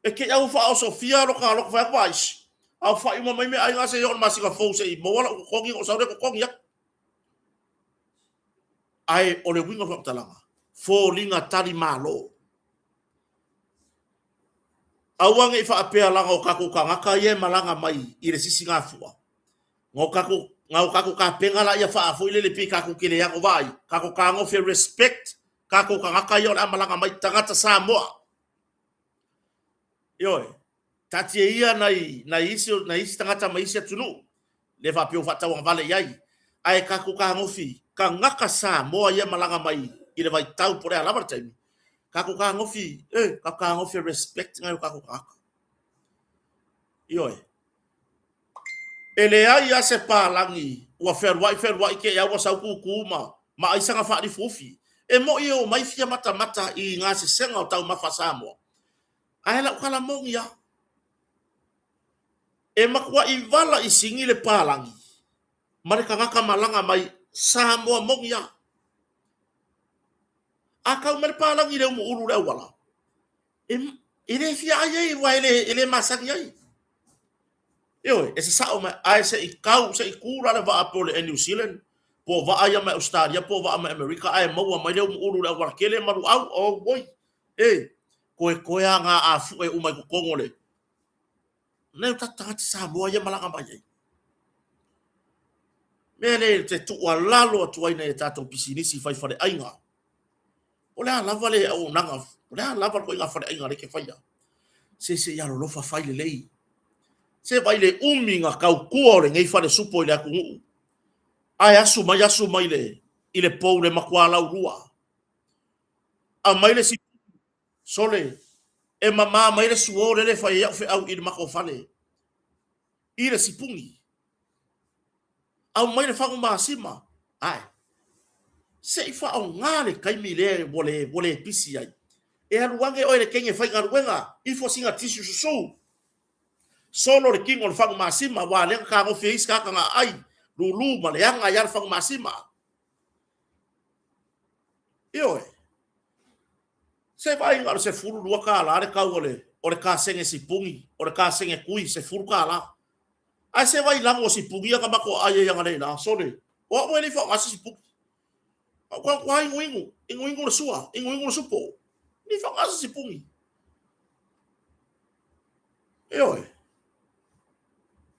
E te i au faaosofia lo ta loto fai atu, ais, aofai uma mai meaai na se i oo i le masina fou se i maua lau totogi ona ou sau lea totogi atu. Ae o le uiga o le faamatalaga, foliga talimalo. Aua ne i faapea leaga o tatou tagata ia e malaga mai i le sisigafua, na o tatou, na o tatou tapena laia faa foi lele pei tatou te le ano vaai, tatou fetagofi e respect tatou tagata ia o le a malaga mai, tagata Samoa. Ioe, taatia ia nai, nai isi, nai isi tagata mai isi atunuu, le faapea ua faatauagavale i ai, ae tatou fetagofi tagata Samoa ia e malaga mai i le vaitau po o le a lava le taimi, tatou fetagofi, e, tatou fetagofi e respect nai o tatou tagata. Ioe. E leai lava se palagi ua fealuai fealuai te i lava ua sau tūtū ma, ma ai sana faalifuufi. E moni e omai fia matamata i gasesega o taumafa a Samoa, ae lau tala moni lava, E matuai vala i sini le palagi ma le tagata malaga mai Samoa moni a. A kau mai le palagi i le umuulu i le auala, e, e le fia ai ai aua e le, e le masani ai. Ioe, e sasao mai, ae se i kau, se i tu la le vaa po o le Air New Zealand, po o vaa ia mai Ausetalia, po o vaa mai Amerika, ae maua mai le umuulu i le auala tele ma luau, auoi, e, koekoe a na afu'e uma i totonu o le, Nai o tatou tagata Samoa ia malaga mai ai. Mea lea e te tuualalo atu ai nai a tatou pisinisi fai faleaiga. O le a lava le auaunaga, o le a lava le ituaiga faleaiga lea e te faia. Se se i alolofa fai lelei. Se vaai le umi na tautua o lenei falesupo i le atunuu. Ae asu mai asu mai le, i le pou le matua laulua. Aumai le si Sole, e mamā mai le suo lele e fai ai au feau i le matou fale, i le sipuni. Aumai le fagu masima, ae se i faaaoga le taimi lea ua le, ua le pisi ai. E alu ane oe i le teine faigaluega, ifo sina tissue susu, solo le tino o le fagu masima, aua lea na fetagofi e isi tagata na aai, lulu ma leaga ai lava le fagu masima. Ioe. Se vaai na o le $12 le tau o le, o le kasene sipuni, o le kasene tui, $10. Ae se vaai lanu o sipuni ia na matou aai ai analeila, sole, o au e le i faaaoga se sipuni. Au ka matua inuinu, inuinu le sua, inuinu le supo. E le i faaaoga se sipuni. Ioe.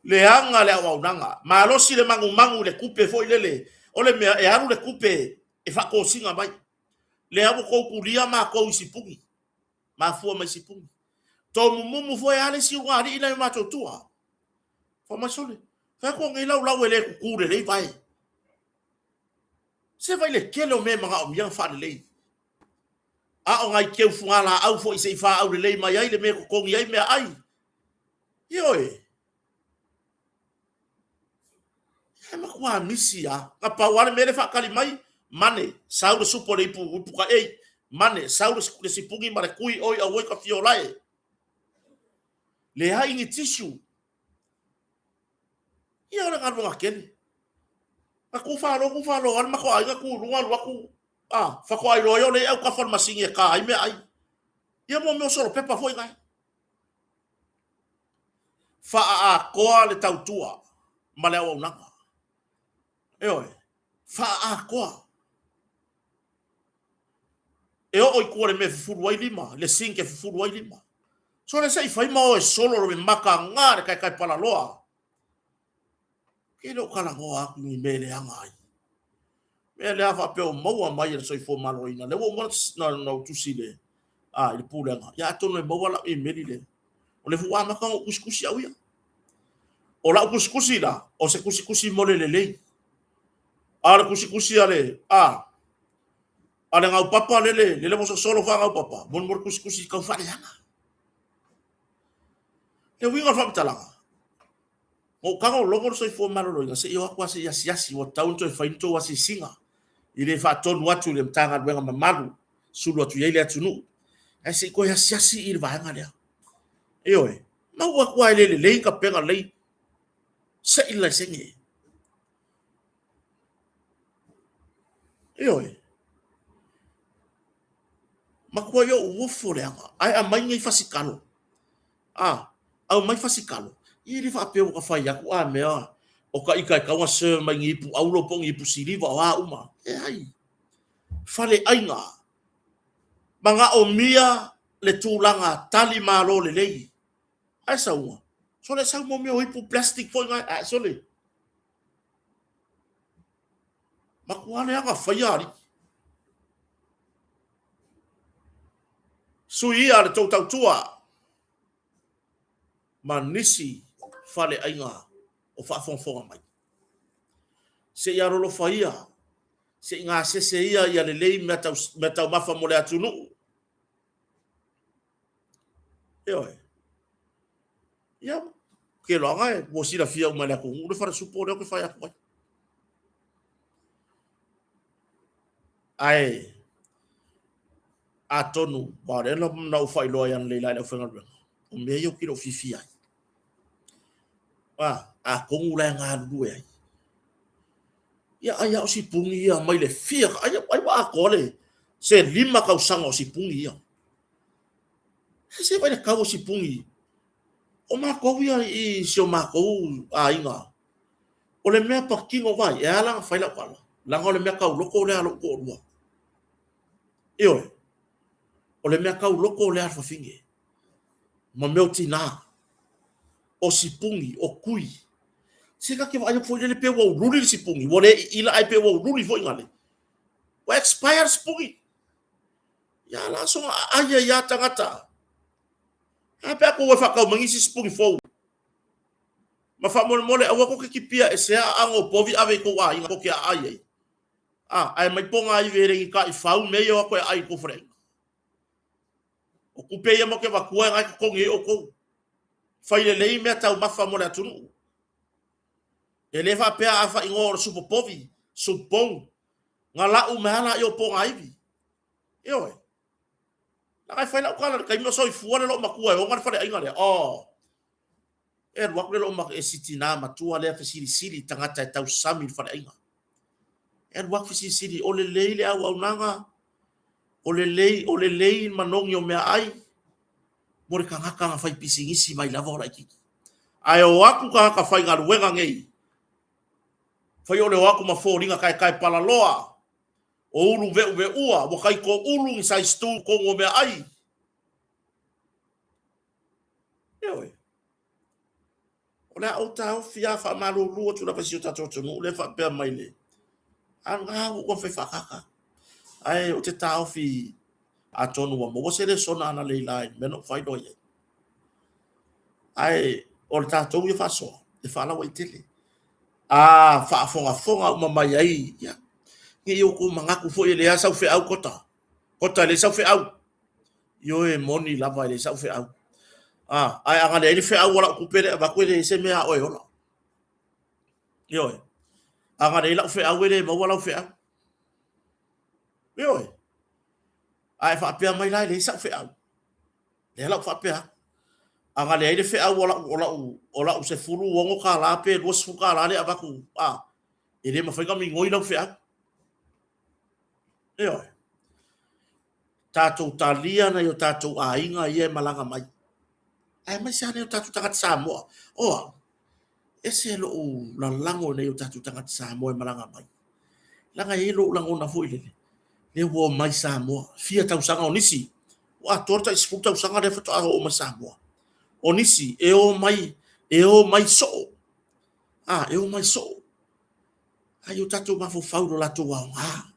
Leaga le auaunaga. Malosi le manumanu i le tupe foi lele, o le mea e alu le tupe e faatosina mai. Lea ua tou tulia matou i Sipuni, mafua mai Sipuni. Tomumumu foi a le isi ulugalii nai o matou tua. Fai mai sole, fai atu nei laulau e le tutu lelei vae. Se vai le tele o mea e manaomia ona faalelei. A o nai keu fugalaau foi se i faaau lelei mai ai le mea e totogi ai meaai. Ioe. E matua misi lava. Na pau lava le mea lea e faatali mai, mane, sau le supo i le ipu, ipu taei. Mane, sau le sipugi ma le kui oi auoi ka fiolae. Leai ni tissue. Ia o le galuega tele. Na ku falo ku falo ale matou aiga ku luga alu atu a faatoa iloa ai o le au kafa o le masini e ka ai meaai. Ia mo mea o solopepa foi nae. Faaatoa le tautua ma le auaunaga. Ioe, faaatoa. E oo i tua i le mea e fufulu ai lima, le sink e fufulu ai lima. Sole se i fai ma o e solo lo me makaga le kaekae palaloa. Ke le o talanoa atu ni mea e leaga ai. Mea lea faapea o maua mai e le soifua maloloina. Lea ua uma ona ou tusi i le pulega. Ia atonu e maua lau imeli lea. O lea foi ua amata ona ou tusitusi au ia. O lau tusitusi la, o se tusitusi mo le lelei. A o le tusitusi a le, a, a le gaupapa lele, lele ua sosolo faagaupapa, mo le tusitusi tau faaleaga. Le uiga o le faamatalaga, Na ou tago logo le soifua maloloina se i o atu lava se i asiasi, ua tatau ona toe fai ni tou asiasiga i le faatonu atu i le Matagaluega mamalu sulu atu i ai le atunuu, ae se i toe asiasi i le vaega lea. Ioe, maua atu lava e le lelei ni tapena lelei, se i le laisene. Ioe, matuai ou ofo leaga, ae aumai nei fasikalo. A, aumai fasikalo, ia e le faapea ua ta fai atu a mea o ta ita e tatau ona serve mai ni ipu auro po o ni ipu siliva o a uma. Leai. Faleaiga, manaomia le tulaga tali malo lelei. Ae sauga, sole sau mo mea o ipu plastic foi na, ae sole. Matua leaga faia alii. Sui ia le tou tautua ma nisi faleaiga o faafogafoga mai. Se i alolofa ia, se i gasese ia ia lelei mea taumafa mo le atunuu. Ioe. Ia, ke loaga e ua silafia uma e le atunuu le falesupo lea ou te fai atu ai. Ae atonu, aua o lea na ou faailoa ai analeila i le aufaigaluega, o mea ia ou te le o fiafia ai. A, atonu la e galulue ai. Ia ai a o sipuni ia mai le fia, ai, ai ua atoa le se 5 tausaga o sipuni ia. Se vai le tau o sipuni. O matou ia i si o matou aiga, O le mea patino vai, e ala ona fai lau tala, leaga o le mea tauloto lea a lou toalua. Ioe, o le mea tauloto lea a le fafine, ma mea o tina, o sipuni, o tui. Se ta te vaai atu foi lele pe ua ululi le sipuni, ua le iila ae pe ua ululi foi gale. Ua expire le sipuni. Ia la soga aai ai lava tagata. A pe a tou o e faatau mai nisi sipuni fou. Ma faamolemole aua tou te kipia esea aano o povi ave i tou aiga tou te aai ai. A, ae mai pogaive e le ni taifau mea ia o atu e aai i tou faleaiga. O tupe ia matou te avatua e na e totogi ai outou. Fai lelei mea taumafa mo le atunuu. E le faapea a faaigoa o le supo povi, soup bone, na lau mai lava laia o pogaivi. Ioe. Leaga e fai lau tala i le taimi o soifua le loomatua e ona le faleaiga lea. Oh. E alu atu le loo e si tina matua lea fesilisili i tagata e tausami i le faleaiga. E alu atu fesilisili, o lelei le auaunaga, o lelei, o lelei manogi o meaai mo le tagata na fai pisinisi mai lava o laitiiti. Ae o atu tagata faigaluega nei, fai o le o atu ma foliga taetae palaloa, o ulu veʻuveʻua, ua taitoulu ni size 2 totonu o meaai. Ioe. O le a ou taofi lava faamalulu atu lava i si o tatou atunuu lea e faapea mai le a na ua ou fai faakaka. Ae ou te taofi atonu ua maua se lesona analeila i le mea na ou faailoa i ai. Ae o le tatou ia faasoa, e faalauaitele. A faafogafoga uma mai ai, ia, ne i outou manatu foi e leai sau feau Kota. Kota e leai sau feau. Ioe, e moni lava e leai sau feau. A, ae a na leai le feau a lau tupe lea e avatu e leai se mea a oe e ola. Ioe. A na leai lau feau e le maua lau feau. Ioe. A e faapea mai la e leai sa'u feau. Lea la ua faapea atu. A na leai le feau o la'u, o la'u, o la'u $16 pe $20 lea e avatu, a, e le mafai ona migoi lau feau. Ioe. Tatou talia nai o tatou aiga ia e malaga mai. Aemaise lava nai o tatou tagata Samoa. O au, ese lou lalago i nai o tatou tagata Samoa e malaga mai. Leaga e i ai lou lagona foi lele, lea ua omai Samoa, fia tausaga o nisi, ua atoa le tai 10 tausaga lea faatoa oo mai Samoa. O nisi e omai, e omai soo. A, e omai soo. Ai o tatou mafaufau i lo latou aoga.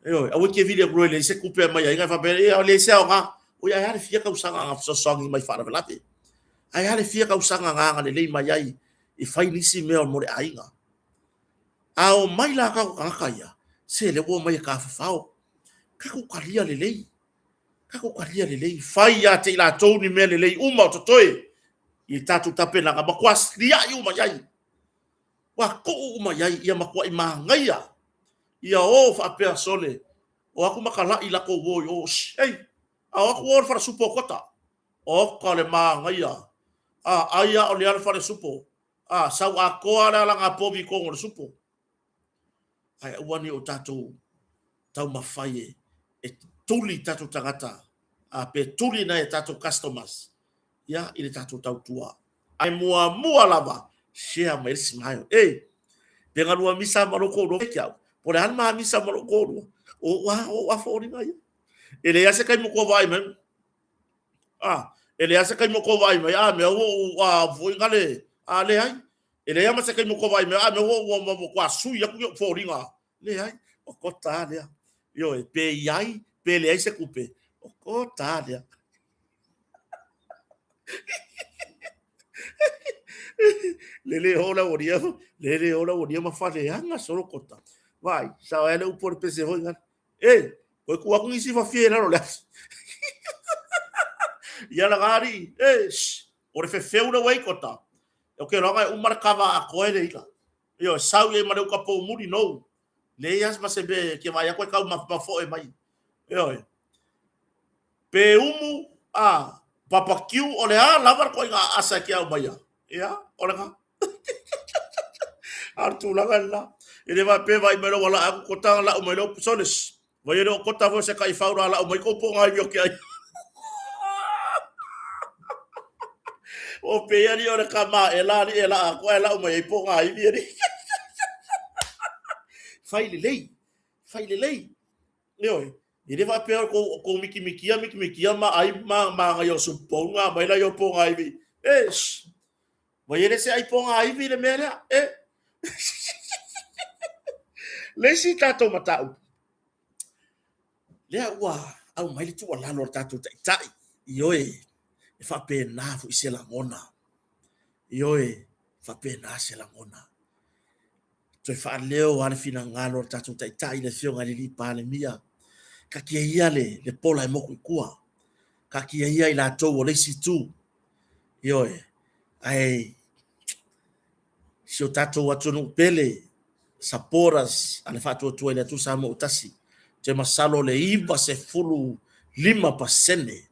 Ioe, aua e te vili atu loa e leai se tupe e aumai ai, faapea, e leai se aoga. Oi, ae a le fia tausaga na fesoasoani mai i faalavelave? Ae a le fia tausaga na agalelei mai ai e fai nisi mea mo le aiga? A omai la tatou tagata ia, se lea ua omai e tafafao. Tatou talia lelei, tatou talia lelei, fai ia te i latou ni mea lelei uma o totoe i tatou tapenaga, matua liai uma i ai. Ua tuu uma i ai ia matuai manaia ia o faapea sole, o atu ma talai latou uo i o, ei, a o atu o le falesupo o Kota, oka le manaia, a, ai a o lea le falesupo, a, sau atoa le alaga povi i totonu o le supo. Ae aua ne i o tatou taumafai e, e tuli tatou tagata, a, pe tuli nai a tatou customers, ia, i le tatou tautua. Ae muamua lava, share mai le smile. Ei, pe na lua misa ma lou toalua ke au. Po o le a le ma misa ma lou toalua. O ua, o ua foliga ia. E leai se taimi o tou vaai mai. Ah, e leai se taimi o tou vaai mai. A mea ua ua foi na le, a leai. E leai ma se taimi o tou vaai mai. A mea ua ua ua ua sui atu i foliga. Leai, o kota lea. Ioe, pe i ai, pe leai se tupe, o kota lea. Lele o la uria, lele o la uria ma faleaga solo kota. Vai, sao ai le upu o le pese foi ngana. E, koe ku aku nisi fafie i lalo le afi. Ia la gari, e, shh, o le fefeu le wei kota. O ke loga e uma le kava a koe le ila. Ioe, sau i ai ma le uka poumuli nou. Leai lava ma se mea e te vaai atu e tau mafoe mai. Ioe. Pe umu, a, barbecue, o le a lava le ituaiga aasa e te aumaia. Ia, o lena. A o le tulaga lena. E le faapea vaai mai loa ua laa atu kota lau mai loa sole. Vai e le o kota foi se taifau la lau mai kou pogaiwi o ke ai. O pei ali o le kama e la ali e la aku e lau mai ai pogaiwi ali. Fai lelei, fai lelei. Ioe, e le faapea o kou, kou mikimikia, mikimikia ma ai ma maga o supou ngā mai la i o pogaiwi. E, shh. Vai e le se ai pogaiwi le mea lea. E. Le isi tatou mataupu, lea ua aumai le tuualalo a le tatou Taitai, ioe, e faapena foi se lagona. Ioe, e faapena se lagona. Toe faaleo lava le finagalo o le tatou Taitai, le Afioga i le Alii Palemia, taatia ia le, le pola e motu i tua, taatia ia i latou o le isi itu. Ioe, ae si o tatou atunuu pele, supporters a le Faatuatua i le Atua Samoa ua tasi, ou te masalo le 95%,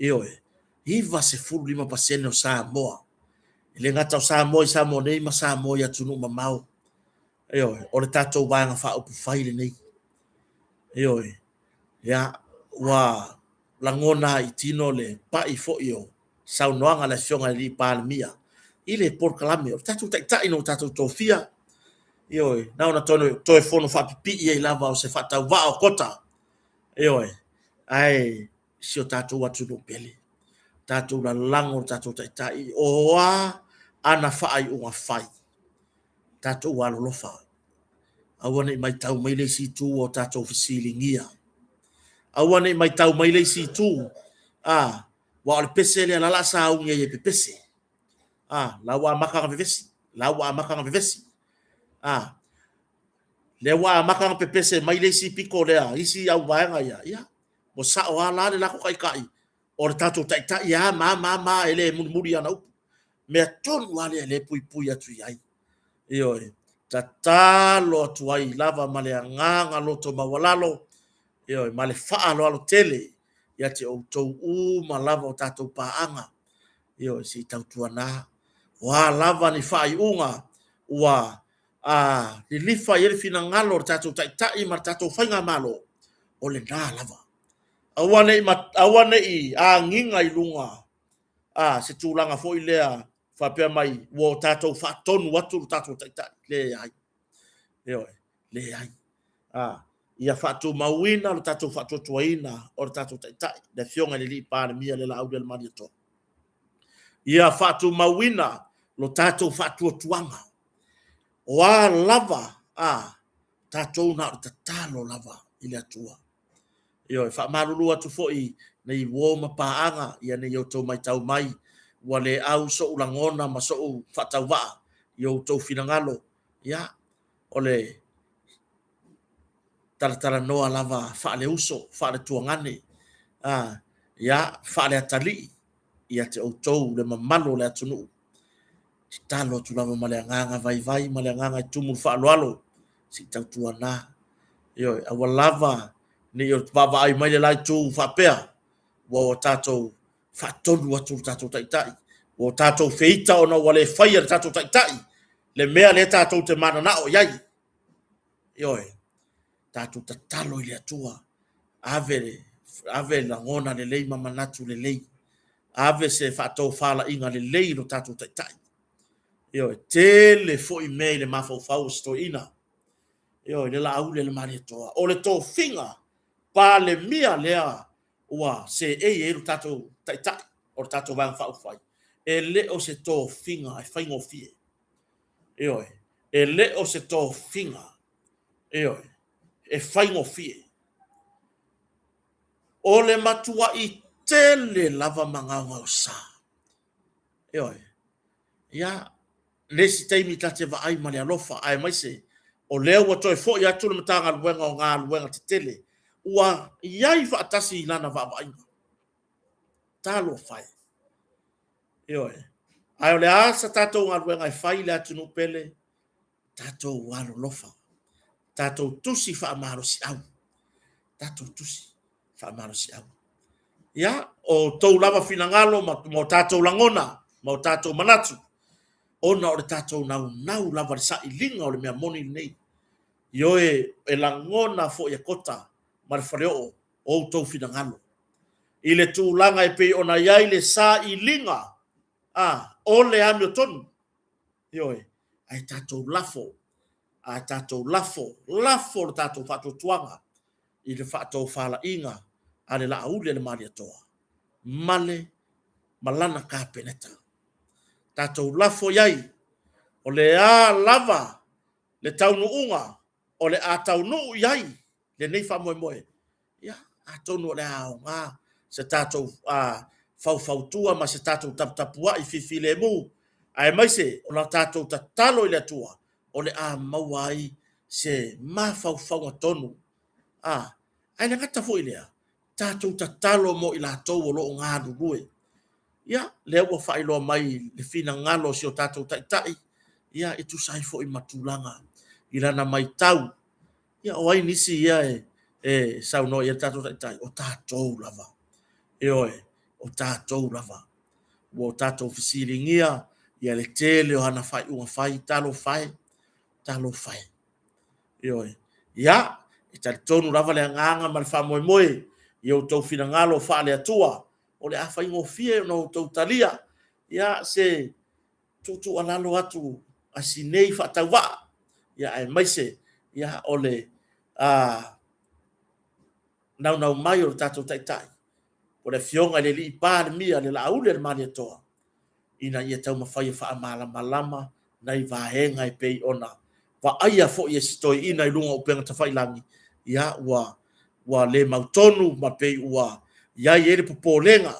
ioe, 95% o Samoa, e le gata o Samoa i Samoa nei ma Samoa i atunuu mamao, ioe, o le tatou Vaega Faaupufai lenei, ioe, ia, ua lagona i tino le pai foi o saunoaga a le Afioga i le Alii Palemia i le polokalame o le tatou Taitai na ua tatou tofia, ioe, na ona toe fono faapipii ai lava o se faatauvaa o kota, ioe, ae si o tatou atunuu pele, tatou lalago le tatou Taitai, o a ana faaiuga fai, tatou alolofa, aua ne i matau mai le isi itu o tatou fesiligia, aua ne i matau mai le isi itu, a, Aua o le pese lea la o le a sauni ai e pepese. A, la ua amata ona vevesi, la ua amata ona vevesi. A, lea ua amata ona pepese mai le isi pito lea, isi au vaega ia, ia, ua sao lava la le latou taitai, o le tatou taitai e a ma a ma a ma a, e le mulimuli ana upu. Mea tonu lava lea o lea e puipui atu i ai. Ioe, tatalo atu ai lava ma le agaga loto maualalo. Ioe, ma le faaaloalo tele ia te outou uma lava o tatou paaga. Ioe, se i tautuana. O a lava ni faaiuga ua lilifa i ai le finagalo o le tatou Taitai ma le tatou Faigamalo, o lena lava. Aua ne i, aua ne i agiga i luga se tulaga foi lea faapea mai ua o tatou faatonu atu lo tatou Taitai. Leai. Ioe, leai. Ia faatumauina lo tatou faatuatuaina o le tatou Taitai, le Afioga i le Alii Palemia le Laaulialemalietoa. Ia faatumauina lo tatou faatuatuaga. O a lava tatou na o le tatalo lava i le Atua. Ioe, faamalulu atu foi nei uo ma paaga, ia ne i outou matau mai ua le au sou lagona ma sou faatauvaa i outou finagalo. Ia, o le talatalanoa lava faaleuso, faaletuagane, ia, faaleatalii ia te outou le mamalu o le atunuu. Tatalo atu lava ma le agaga vaivai ma le agaga e tumu le faaaloalo, se i tautuana. Ioe, aua lava ne i vaavaai mai le la itu faapea ua o tatou faatonu atu le tatou Taitai, ua o tatou feita ona ua le faia e le tatou Taitai le mea lea tatou te mananao i ai. Ioe, tatou tatalo i le Atua, ave, ave lagona lelei ma manatu lelei, ave se faatofalaiga lelei i lo tatou Taitai. Ioe, tele foi mea i le mafaufau o si toeaina. Ioe, le Laaulialemalietoa. O le tofiga Palemia lea ua seei ai lo tatou Taitai o le tatou Vaega Faaupufai, e le o se tofiga e faigofie. Ioe, e le o se tofiga, ioe, e faigofie. O le matuai tele lava magaogaosa. Ioe. Ia, le isi taimi ta te vaai ma le alofa, aemaise o lea ua toe foi atu le Matagaluega o Galuega Tetele, ua i ai faatasi i lana vaavaaiga. Talofa e. Ioe. Ae o le a sa tatou galuega e fai i le atunuu pele? Tatou alolofa, tatou tusi faamalosiau, tatou tusi faamalosiau. Ia, o outou lava finagalo ma o tatou lagona ma o tatou manatu, ona o le tatou naunau lava i le sailiga o le mea moni lenei. Ioe, e lagona foi e Kota ma le Faleoo o outou finagalo i le tulaga e pei ona i ai le sailiga o le amiotonu. Ioe, ae tatou lafo, ae tatou lafo, lafo le tatou faatuatuaga i le faatofalaiga a le Laauli a le Malietoa ma le ma lana Kapeneta. Tatou lafo i ai, o le a lava le taunuuga o le a taunuu i ai lenei faamoemoe, ia, atonu o le a aoga se tatou faufautua ma se tatou taputapuai fifilemu, aemaise o la tatou tatalo i le Atua, o le a maua ai se mafaufauga tonu. Ae le gata foi i lea, tatou tatalo mo i latou o lo o galulue. Ia, lea ua faailoa mai le finagalo o si o tatou Taitai, ia, e tusa ai foi ma tulaga i lana matau. Ia, o ai nisi ia e saunoa i ai le tatou Taitai? O tatou lava. Ioe, o tatou lava. Ua o tatou fesiligia ia le tele o ana faaiuga fai, talofa e, talofa e. Ioe. Ia, e talitonu lava le agaga ma le faamoemoe i outou finagalo faale-Atua, o le a faigofie ona outou talia, ia, se tuutuualalo atu a si nei faatauvaa, ia, aemaise ia, o le naunau mai o le tatou Taitai, o le Afioga i le Alii Palemia, le Laauli a le Malietoa, ina ia taumafai e faamalamalama nai vaega e pei ona vaaia foi e si toeaina i luga o upega tafailagi, ia, ua le mautonu ma pei ua i ai le popolega,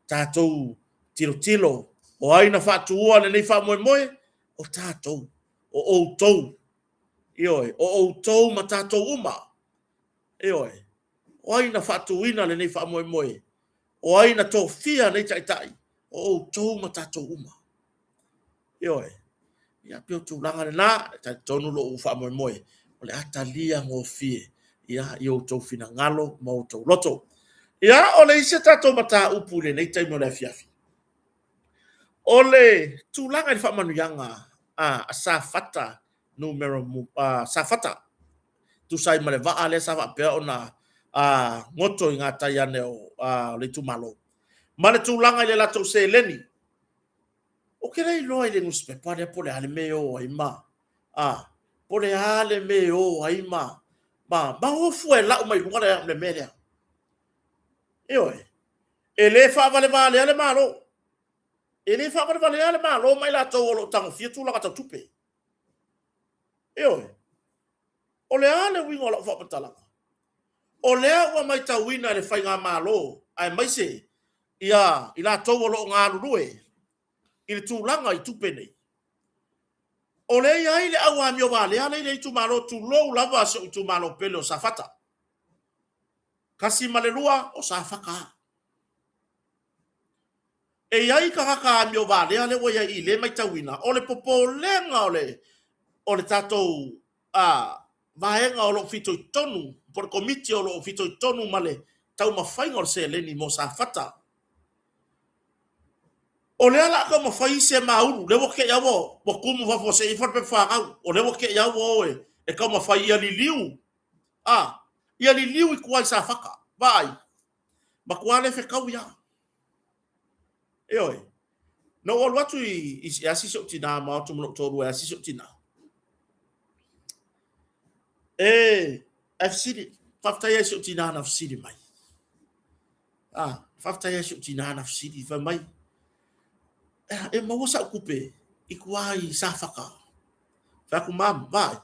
tatou tilotilo, o ai na faatuina lenei faamoemoe? O tatou, o outou, ioe, o outou ma tatou uma, ioe. O ai na faatuina lenei faamoemoe? O ai na tofia nei taitai? O outou ma tatou uma. Ioe. Ia, pei o tulaga lena, e talitonu lou faamoemoe, o le a talia gofie Ia, i outou finagalo ma outou loto. Ia, o le isi a tatou mataupu i lenei taimi o le afiafi, o le tulaga i le faamanuiaga a Safata numera, Safata, tusa ai ma le vaa lea sa faapea ona goto i gatai ane o le itumalo, ma le tulaga i le latou seleni. Ou te le iloa i le nusipepa lea po o le a le mea e o ai ma, a, po o le a le mea e o ai ma, ma o fua e lau mai luga le mea lea. Ioe, e le faavalevalea le Malo. E le faavalevalea le Malo ma i latou o lo o tagofia tulaga tau tupe. Ioe. O le a le uiga o lau faamatalaga? O lea ua matauina e le Faigamalo aemaise ia i latou o lo o galulue i le tulaga i tupe nei, o lea e i ai le au amio valea lea i le itumalo, tulou lava si ou itumalo pele o Safata. 1 ma le 2, o Safata lava. E i ai tagata amio valea lea ua i ai i lea e matauina, o le popolega o le tatou vaega o lo o fitoitonu, po o le komiti o lo o fitoitonu ma le taumafaiga o le seleni mo Safata. O lea o le a taumafai isi e maulu, lea ua te i lava ua tumu i fafo se i ifo le pepa fanau, o lea ua te i lava ua o e taumafai ia liliu, ia liliu i tua i Safata. Vaai, matua le fetaui lava. Ioe. Na ou alu atu i, e asi si ou tina ma o atu ma lou toalua e asi si ou tina. E, ae fesili, faafetai ai si ou tina na fesili mai. Ah, faafetai ai si ou tina na fesili, fai mai, e maua sau tupe i tua i Safata. Fai atu, mam, vaai,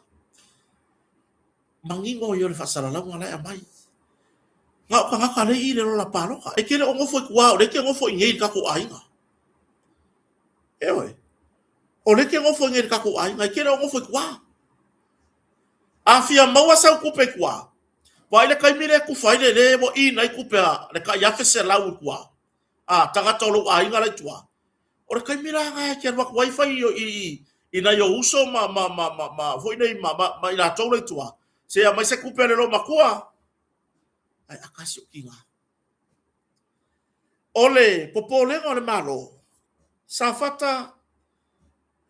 manino ia o le faasalalauga la e aumai. Na o tagata lea i i le lola palota. E te le o nofo i tua, o lea e te nofo i inei i le tatou aiga. Ioe. O lea e te nofo i inei i le tatou aiga, e te le o nofo i tua. A fia maua sau tupe i tua, vaai le taimi lea e tufa ai le le ua in ai tupe a le tai $1,100 i tua, a tagata o lou aiga la i tua. O le taimi la lena e te alu atu ai fai i nai ou uso ma, ma, ma, ma, ma, foi nei, ma, ma, ma i latou la i tua, se i aumai se tupe a le loomatua. Ae aka si ou tina. O le popolega o le Malo, Safata,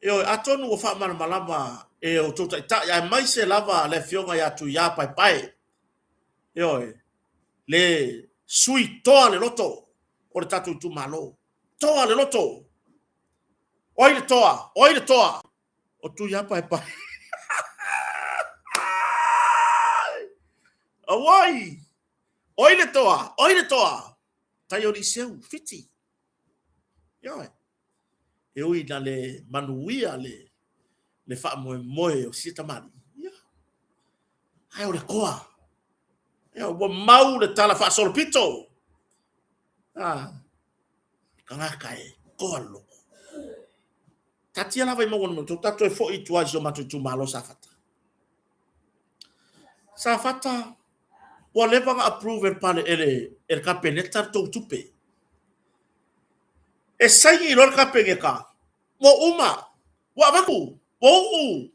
ioe, atonu ua faamalamalama e outou taitai, aemaise lava le afioga ia Tuia Paepae, ioe, le sui toa le loto o le tatou itumalo. Toa le loto! O ai le toa? O ai le toa? O Tuia Paepae. Auai! O ai le toa? O ai le toa? Tai o Liseu, Fiti. Ioe. E ui na le manuia le faamoemoe o sia tamalii. Ia. Ae o le toa. Ia, ua mau le tala faasolopito. Ah, tagata e toa le loto. Taatia lava i Mauga Nu.3, tatou toe foi i tua i si o matou itumalo Safata. Safata, ua leva ona approve e le pale, e le, e le Kapeneta le tou tupe. E saini loa le Kapeneta, ua uma, ua avatu, ua uu,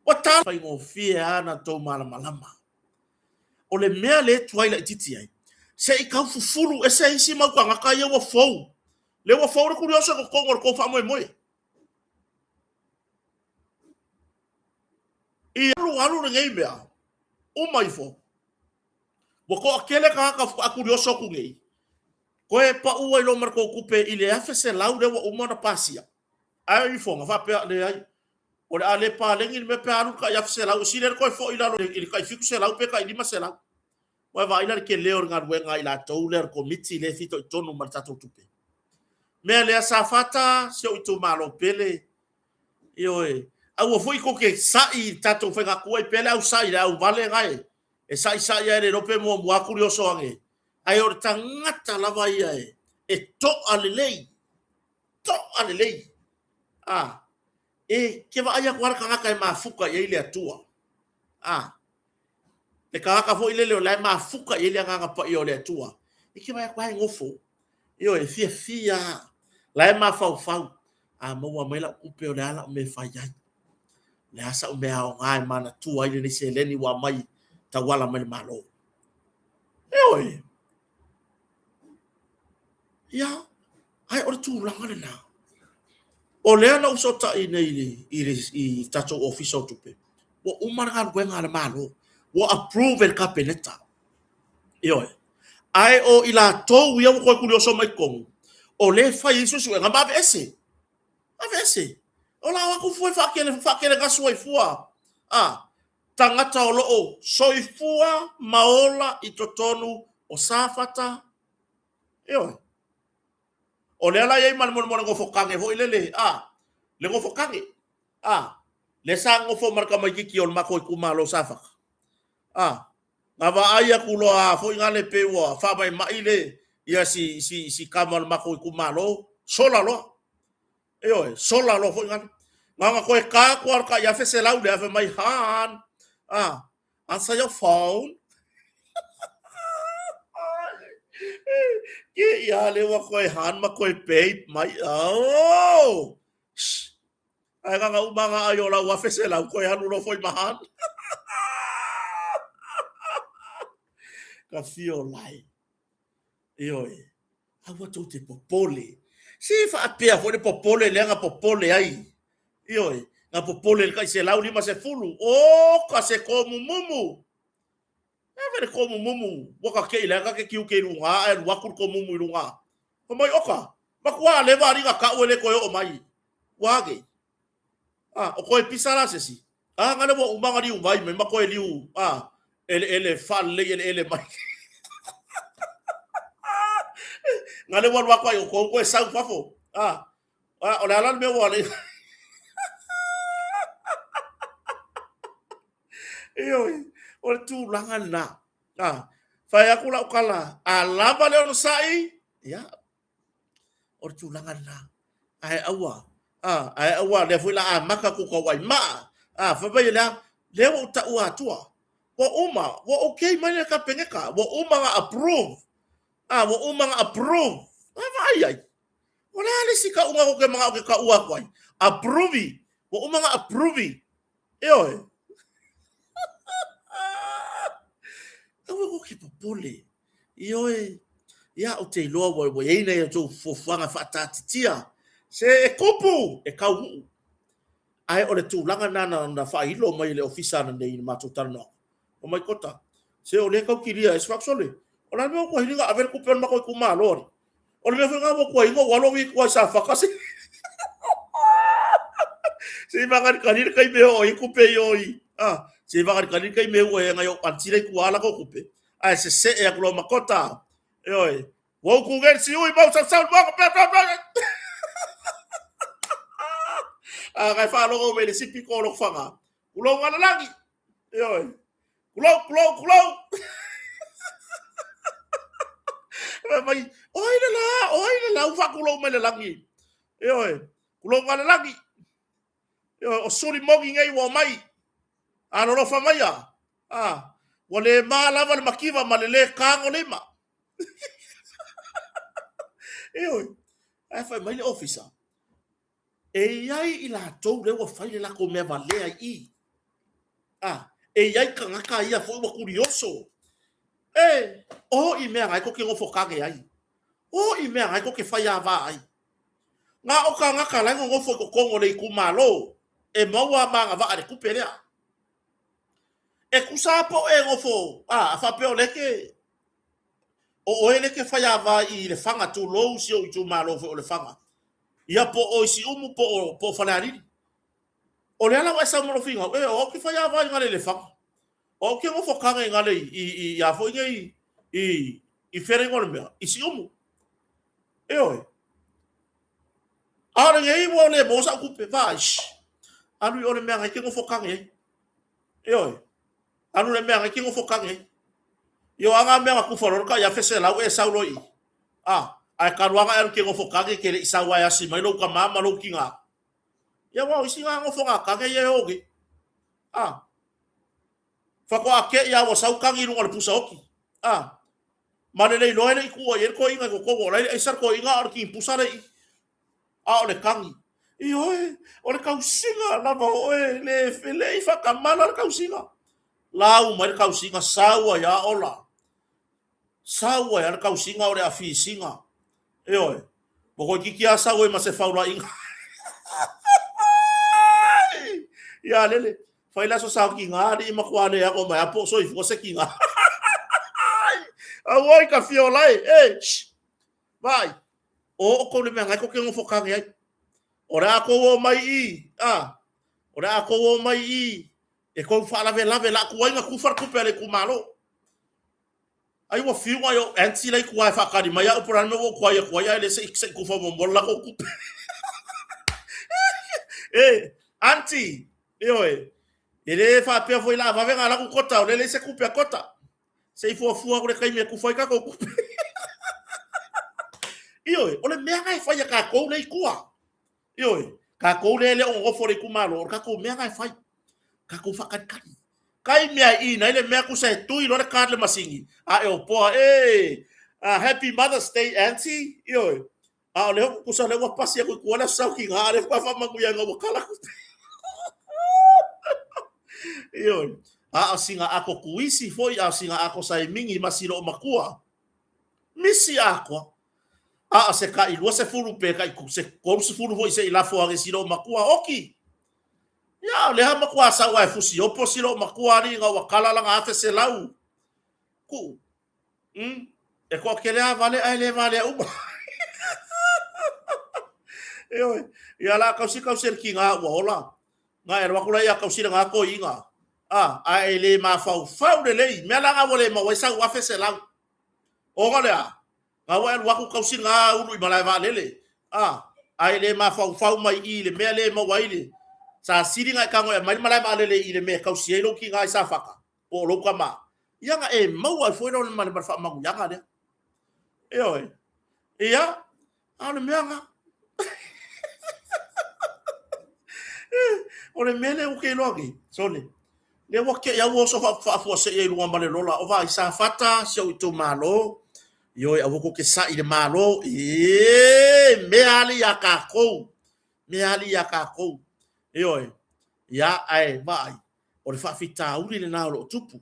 ua ta. Faigofie lava ona tou malamalama. O le mea lea e tuai laitiiti ai, se i tau fufulu ese isi mau tagata ia ua fou. Lea ua fou le Kurioso i totonu o le tou faamoemoe. I alu alu lenei mea, uma ifo, ua toatele tagata faatoa Kurioso atu nei, toe pau ai loa ma le tou tupe i le $1,100 lea ua uma ona pasia. Ae ifoga faapea, leai, o le a le paleni le mea pe a alu le tai $1,100, e sili ai le toe foi i lalo i le tai $700 pe tai $500. Ua e vaai la i le tele o le galuega a i latou lea o le Komiti lea e fitoitonu ma le tatou tupe. Mea lea Safata, si ou itumalo pele, ioe, aua foi tou te sa'i i le tatou faigatua i pea le au sa'i le au vale na e, e sa'i sa'i lava e le iloa pe muamua atu le oso ane, ae o le tagata lava ia e to'a lelei, to'a lelei. A, e te vaai atu lava le tagata e mafuta i ai le Atua. A, le tagata foi lele o la e mafuta i ai le Agaga Paia o le Atua, e te vaai atu lava e nofo. Ioe, e fiafia lava, la e mafaufau, a maua mai lau tupe o le a lau mea e fai ai? O le a sau mea aoga e manatua ai lenei seleni ua aumai tauala mai le Malo. Ioe. Ia, ae o le tulaga lena. O lea na ou fesootai nei i le, i le, i tatou Ofisa o Tupe, ua uma le galuega a le Malo, ua approve e le Kapeneta. Ioe. Ae o i latou ia ua toe tulioso mai totonu, o lea e fai ai suesuega ma aveese. Aveese. O la o atu fua e faatele, faatele gasu ai fua. A, tagata o lo o soifua ma ola i totonu o Safata. Ioe. O lea la e i ai ma le mea o le nofo tane foi lele, a, le nofo tane, a, lea sa nofo ma le tamaitiiti o le matou itumalo o Safata, a, na vaai atu loa foi nale pei ua faamaimai le, ia si, si, si tama o le matou itumalo, sola loa. Ioe, sola loa foi nale. Na ona toe ta atu lava o le tai $1,100 lea, fai mai, Han, a, Answer your phone. Ke ia le ua koe han ma koe babe mai. Oh! Shh. Ai nga uma nga ai o lau afe se lau koe alu lo foi ma han. Ka fio lai. Ioe. Aua tou te popole. Se faapea foi le popole lea na popole ai. Ioe, na popole i le tai 150. Oka se komumumu! Ave le komumumu, ua ka kei lea ka ke kiu ke luga ae alu atu le komumu i luga. Fai mai, oka, matua leva ali na kau e le toe oo mai. Ua age. A, o koe pisa la se isi. A, ngale ua uma na liu vai mai ma koe liu, a, eleele, faalelei eleele mai. Ngale ua alu atu ai o kou koe sau fafo. A, a, o le a la le mea ua le... Ioe, o le tulaga lena. A, fai atu lau tala, a lava le onosai, ia, o le tulaga lena. Ae aua, a, ae aua, lea foi la amata tou tauai maa. A, fai mai lea, lea ua ou taua atua. Ua uma, ua okay mai le Kapeneta, ua uma na approve. A, ua uma na approve. A, vaai ai. O le a le isi tauga tou te manao ke taua atu ai? Approve. Ua uma na approve. Ioe. Aua tou te popole. Ioe, ia ou te iloa ua, ua i ai nai a outou fuafuaga faataatitia. Se e kupu, e taunuu. Ae o le tulaga lena na, na faailo mai e le ofisa ananei i le matou talanoaga. O mai kota, se o lea e tau kilia ai se faasole. O le a le mea ua tuaili na ave le tupe o le matou itumalo alii? O le mea foi lena ua tuaina ou alu au i tua i Safata se se i vagalikali le taimi e oo ai tupe i o i ah, se i vagalikali le taimi e ua e ngai o antila i tua la ko tupe ae sese'e atu loa ma kota ioe ua uku nei le siui mau sausau le moana pea pea pea a ngai faalogo mai le isi pito o Lotofaga kulou galalagi ioe kulou kulou kulou Fai mai o ai le la o ai le la ua faakulou mai le lagi ioe kulou galalagi ioe o suli mogi nei ua omai alolofa maia A, ua le ma lava le mativa ma le lē tagolima. Ioe, ae fai mai le ofisa, e i ai i latou lea ua fai le latou mea valea i i. A, e i ai tagata ia foi ua tulioso. E, o i mea ngai tou te nofo kage ai. O i mea ngai tou te faiāvā ai. Na o tagata la e nonofo i totonu o le itumalo e maua ma agavaa i le tupe lea. E tusa lava po o e nofo, a, a faapea o lea e te, o oe lea e te faiāvā i Lefaga, tulou si ou itumalo foi o Lefaga, ia po o i Siumu po o, po o Falealili. O lea la ua e sau ma lou finau, e, o au ke faiāvā i gale i Lefaga. O au ke nofo kage i gale i, i, i, i a foi nei, i, i fea le igoa o le mea, i Siumu. Ioe. A o lenei ua le maua sau tupe, vaai, shh, alu i o le mea na e te nofo kage ai. Ioe. Alu le mea na e te nofo kage ai. Io a ngā mea na kufa loa le tai 1,100 e sau loa i i. A, ae talu lava na e alu e te nofo kage e te le i sau ae asi mai lou tama ma lou tinā. Ia aua o isi ngā nofo ngā kage ia e o nei. A, faatoa keʻi lava ua sau kagi i luga o le pusa oti. A, ma le le iloa e le i tuua i ai le toeaina i totonu, o la e le aisa le toeaina a o le kipusa le i. A o le kagi. Ioe, o le tausiga lava o oe, le, le i faatamala le tausiga. Lau mai le tausiga, sau ai a ola. Sau ai a le tausiga o le afisiga. Ioe, ua toeitiiti a sau ai ma se faulaiga. Ia lele, fai le aso sao tiga alii matua le ago mai a po o soifua se tiga. Auoi ka fiola e, e, shh. Vaai, o outou le mea na e tou te nofo tane ai. O le a tou o mai i, a, o le a tou o mai i, e tou faalavelave la tuai na tufa le tupe a le itumalo. Ai ua fiu nai ou aunty la i tua e faatali mai au po o le a le mea ua ou tuai atu ai ae le se i se i tufa muamua le latou tupe. E, aunty, ioe, e le faapea foi la vave na alu atu Kota, o lea e leai se tupe a Kota. Se i fuafua atu le taimi e tufa ai tatou tupe. Ioe, o le mea na e fai a tatou lea i tua. Ioe, tatou lea e le o nonofo i le itumalo, o le tatou mea na e fai. Tatou faatalitali. Kai mea i nai le mea kusa e tui loa le card le masini, a e opoa, e, happy Mother's Day, auntie. Ioe, a o lea kusa lea ua pasi aku i tua le aso saukiga, a lea faatoa faamanuia ina ua kala kupe. Ioe, a o sina ako tuisi foi, a o sina ako saimigi ma si loomatua. Misi atoa. A o se tai 20 pe tai se 30 foi se i lafo ane si loomatua, oki. Ia, o lea matua sau ae fusi opo si loomatua alii ina ua kala lana 1,100. Kuu. E toatele a vale ae le valea uma. Ioe. Ia la kausi kausi e le tiga ua ola. Na e alu atu la ia kausi le gā toiina. A, ae e le mafaufau lelei. Mea la na ua le maua ai sau 1,100. Ona o le a? Na ua e alu atu kausi gā ulu i malae vaalele. A, ae le mafaufau mai i le mea le maua ai le. Sa sili na e tago e aumai le malae vaalele i le mea e kausi ai lou tiga i Safata, po o lou tama. Ia na e maua ai foi lea ma le faamanuiaga lea. Ioe. Ia, a o le mea na. O le mea lea ua ke iloa nei, sole. Lea ua te i au oso faafuasei ai luga ma le lola. O vaai, Safata, si ou itumalo, ioe, aua tou te sai i le Malo. E, mea ali ia tatou. Mea ali ia tatou. Ioe. Ia, ae vaai, o le faafitauli lena o lo o tupu.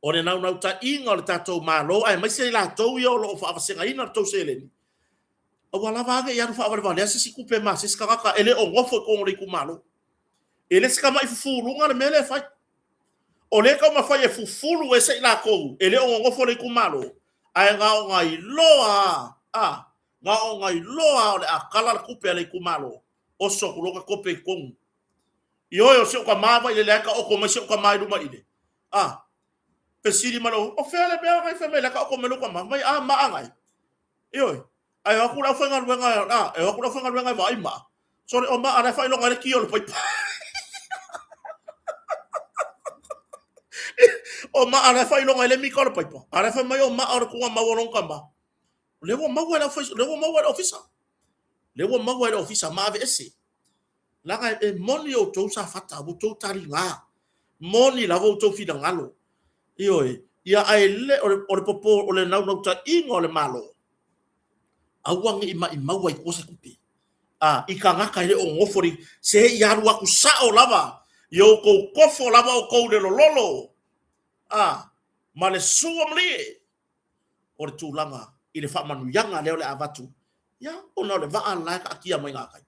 O le naunautaiga o le tatou Malo, aemaise i latou ia o lo o faavasegaina le tou seleni, aua lava ane i alu faavalevalea se isi tupe ma se isi tagata e le o nofo i totonu o le itumalo. E le se tamai fufuluga le mea lea e fai. O lea e taumafai e fufulu ese i latou e le o nonofo i le itumalo, ae na ona iloa lava, na ona iloa lava o le a kala le tupe a le itumalo, oso atu loa ta tope i totonu. Ioe, o si ou tama vai lele ae taoto mai si ou tama i luma i le. A, fesili mai lou, o fea le mea ngai fai mai lea taoto mai lou tama, mai a maa ngai. Ioe, ae o atu le aufaigaluega, a, e o atu le aufaigaluega e vaai maa. Sole, o maa la e faailoga ai le ki o le paipa. O maa la e faailoga ai le mika o le paipa. A la e fai mai o maa o le tuugamau o lona tama. O lea ua maua e le aufai, lea ua maua e le ofisa. Lea ua maua e le ofisa, ma aveese. Leaga e moni outou Safata, ua outou taliga. Moni lava outou finagalo. Ioe, ia ae le o le, o le popo, o le naunautaiga o le Malo, aua ne i maimau ai tua se tupe. A, i tagata e le o nofo li, se i alu atu sao lava, i outou kofo lava outou i le lololo, a, ma le sua malie. o le tulaga i le faamanuiaga lea o le a avatu, ia, ona o le vaa la e taatia mai gatai.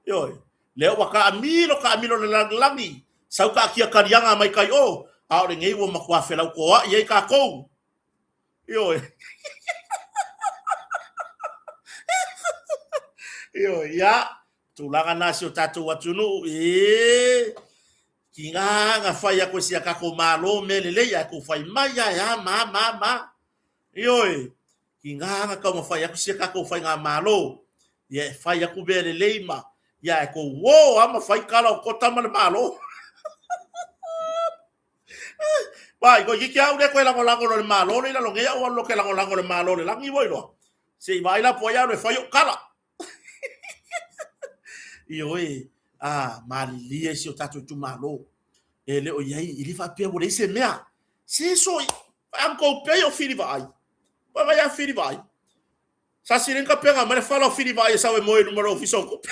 Ioe, lea ua taamilo taamilo le lagilagi, sau taatia taliaga mai tai o, a o lenei ua matua felautoa'i ai tatou. Ioe. Ioe, ia, tulaga na si o tatou atunuu, e Tiga na fai atu e si a tatou Malo mea lelei ae tou fai mai a e a ma ma ma. Ioe, tiga na taumafai atu si a tatou faigamalo ia e fai atu mea lelei ma ia ae tou o a ma fai tala o Kota ma le Malo. Vai, koe ki au le koe lagolago lo le Malo le i lalo nei au alu lo ke lagolago le Malo le lagi ua iloa. Se i vaai la po ai alu e fai o kala. Ioe, a, malilie si o tatou itumalo. E le o i ai, e le faapea ua leai se mea. Se so i, am kou pei o Fili Vaai. Vai vai a Fili Vaai. Sa sili ka pega mai le fala o Fili Vaai e sau e moe i luma o le ofisa o tupe.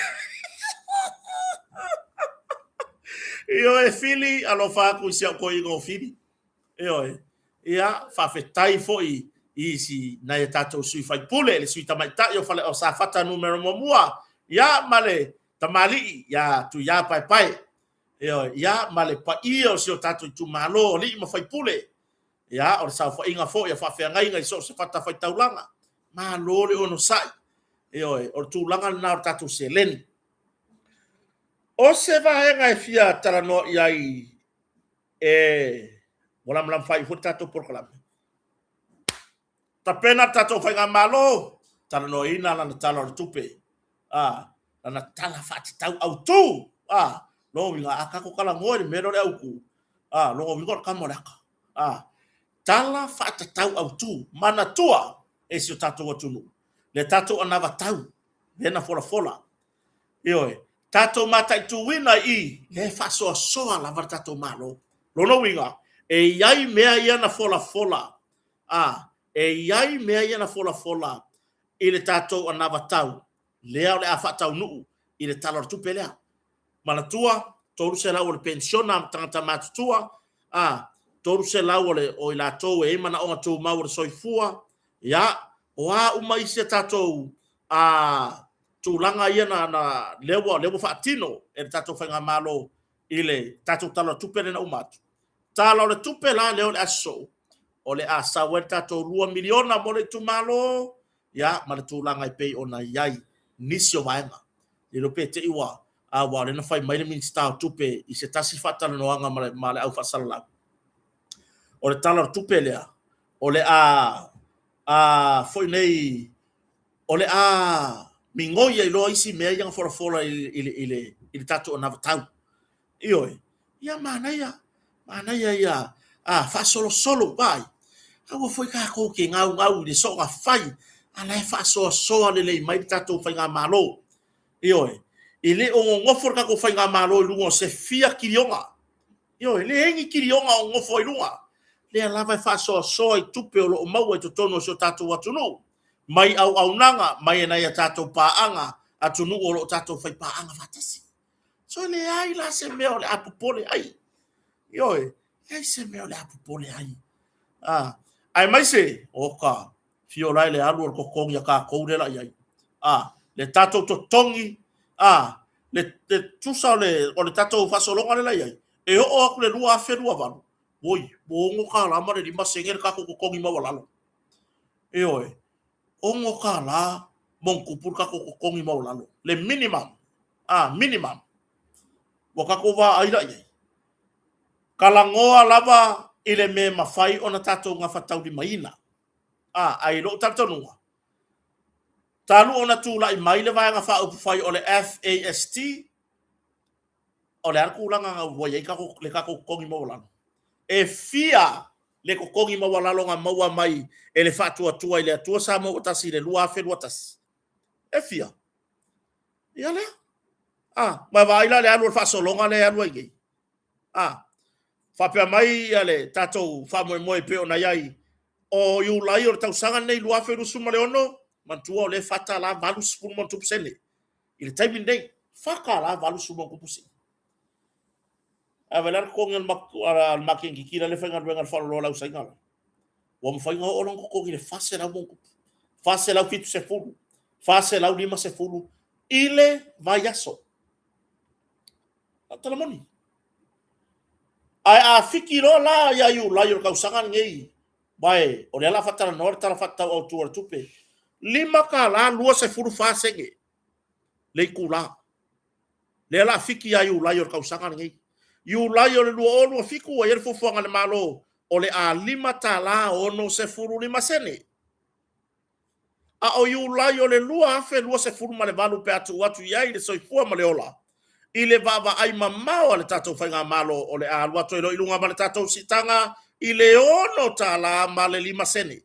Ioe, Fili, alofa atu i si au toeaina o Fili. Ioe. Ia, faafetai foi i isi nai a tatou sui faipule, le sui tamaitai o Fale o Safata numera muamua, ia ma le tamalii ia Tuia Paepae. Ioe, ia ma le paia o si o tatou itumalo, alii ma faipule. Ia, o le saofaiga foi a faafeagaiga i so o se fatafaitaulaga. Malo le onosai. Ioe, o le tulaga lena o le tatou seleni. O se vaega e fia talanoa i ai e ua lamalama faaiu foi le tatou polokalame. Tapena le tatou faigamalo, talanoaina lana tala o le tupe, a, lana tala faatatau autu, a, lona uiga a tatou talanoa i le mea lea o le autu, a, lona uiga o le tama o le ata, a, tala faatatau autu, manatua e si o tatou atunuu le tatou anavatau lea na folafola. Ioe, tatou mataituina i i, lea e faasoasoa lava le tatou Malo. Lona uiga, e i ai mea ia na folafola, a, e i ai mea ia na folafola i le tatou anavatau, lea o le a faataunuu i le Tala o le Tupe lea. Manatua, 300 o le penisiona a tagata matutua, a, 300 o, le, o i latou e i ai manaoga tumau o le soifua, ia, o a uma isi a tatou a, tulaga ia na, na, lea ua, lea ua faatino e le tatou Faigamalo i le tatou Tala o le Tupe lea na uma atu. Tala o le Tupe la lea o le a sosoo, o le a sau ai le tatou $2 miliona mo le itumalo, ia, ma le tulaga e pei ona i ai nisi o vaega. Le iloa pe te i ua, aua o lea na fai mai le Minisita o Tupe i se tasi faatalanoaga ma le, ma le au faasalalau. O le Tala o le Tupe lea, o le a, a foi nei, o le a migoi ai loa isi mea ia na folafola i, i, i, le, i le tatou anavatau. Ioe, ia manaia, manaia ia, a, faasolosolo, vaai, aua foi tatou te gaugau i le soona fai, a la e faasoasoa lelei mai le tatou Faigamalo. Ioe, e le o nonofo le tatou Faigamalo i luga o se fia kiliona. Ioe, e leai ni kiliona o nonofo ai i luga. Lea lava e faasoasoa i tupe o lo o maua i totonu o si o tatou atunuu, mai auaunaga, mai nai a tatou paaga, atunuu o lo o tatou faipaaga faatasi. So e leai la se mea o le a popole ai. Ioe, leai se mea o le a popole ai. Ah, aemaise, oka, fio la i le alu o le totogi a tatou lea la i ai. Ah, le tatou totogi, ah, le, le tusa o le, o le tatou faasologa lea la i ai, e oo atu le 2028, oi, ua ono tālā ma le lima sene le tatou totogi maualalo. Ioe, ono tālā ma ona tupu le tatou totogi maualalo, le minimum, ah, minimum. Ua tatou vaai la i ai. Talanoa lava i le mea e mafai ona tatou gafataulimaina. A, ae i lou talitonuga, talu ona tulai mai le Vaega Faaupufai o le FAST, o le a le tulaga na ua i ai le tatou totogi maualalo? E fia le totogi maualalo na maua mai e le Faatuatua i le Atua Samoa Ua Tasi i le 2021? E fia? Ia lea. A, ma vaai la le alu o le faasologa lea e alu ai nei. A, faapea mai ia le tatou faamoemoe e pei ona i ai o Iulai o le tausaga lenei 2026, manatua o lea e $4.80 i le taimi lenei, $4.80. Ae vaai la le totogi a le maketi la le faigaluega i le faaloloa o le au Saina la. Ua mafai ona oo lona totogi i le 400 470, 450 i le vaiaso. O le tala moni. Ae a fiki loa la ia Iulai o le tausaga lenei, vae o lea la faatalanoa le Tala Faatatau Autu o le Tupe, $5.24 le itula. Lea la fiki ia Iulai o le tausaga lenei. Iulai o le 2027 ua i ai le fuafuaga a le Malo o le a $5.65. A o Iulai o le 2028 pe a tuu atu i ai le soifua ma le ola, i le vaavaai mamao a le tatou Faigamalo o le a alu atu ai loa i luga ma le tatou siitaga i le $6.05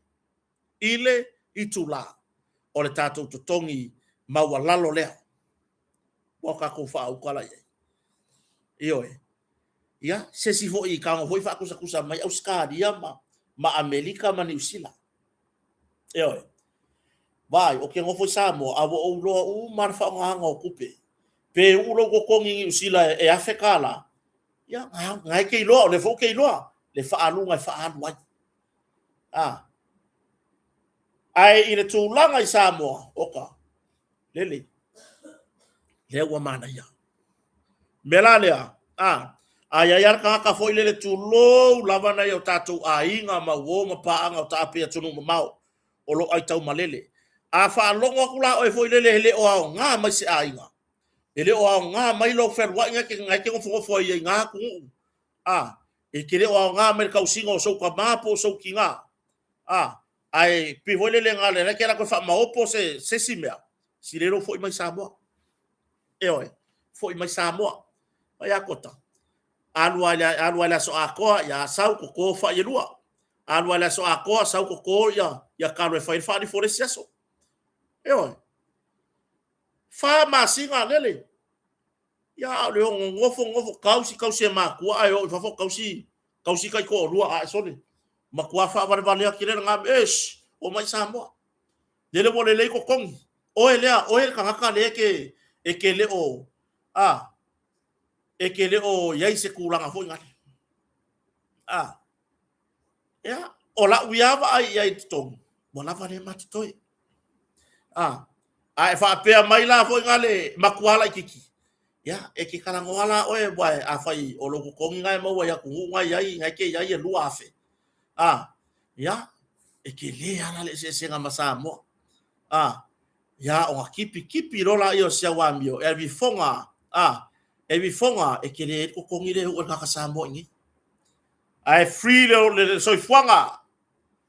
i le itula o le tatou totogi maualalo lea ua tatou faauta la i ai. Ioe. Ia, se isi foi tago foi faatusatusa mai Ausetalia ma, ma Amerika ma Niu Sila. Ioe. Vaai, ou te nofo i Samoa, a ua ou iloa uma le faaaogaina o tupe. Pe uu lou totogi i Niu Sila e $1,000, Ia, na e ke iloa, o le foi ke iloa, le faaluga e faaalu ai. A. Ae i le tulaga i Samoa, oka, lele, lea ua manaia. Mea la lea, a, a i ai lava le tagata foi lele tulou lava nai o tatou aiga ma uo ma paaga o taape i atunuu mamao o lo o aitaumalele. A faalogo atu la oe foi lele e le o aoga mai se aiga, e le o aoga mai lou fealuai na e te nofonofo ai i na atunuu, a, e te le o aoga mai i le tausiga o sou tama po o sou tina, a, ae pei foi lele na o lea e te alu atu e faamaopo se isi mea, sili ai lou foi mai Samoa. Ioe, foi mai Samoa. Vai a kota, alu lava i le aso atoa, ia sau toto fai e lua. Alu lava i le aso atoa, sau toto ia talo e fai ai le faalifo o le isi aso. Ioe. 4 masina lele. Ia a o le nonofo nonofo tausi tausi e matua ae o i fafo tausi tausi taitoalua ae sole. Matua faavalevalea tele lena mea. Eish, omai Samoa. Lele ua lelei totogi. Oe lea, oe le tagata lea e te le o, a, e te le o i ai se tulaga foi lale. A, ia, o lau ia vaai i ai i totogi, ua lava lea ma totoe. A, a e faapea mai la foi nale matua laitiiti, ia, e te talanoa la oe, aua afai o lou totogi na e maua i atunuu na e i ai, na e te i ai e 2,000. A, ia, e tele lava la le eseesega ma Samoa. A, ia, ona tipi tipi loa lea o si au amio, e alu ifoga, a, e alu ifoga e tele ai le totogi lea e uu e le tagata Samoa i inei. Ae free le soifuaga,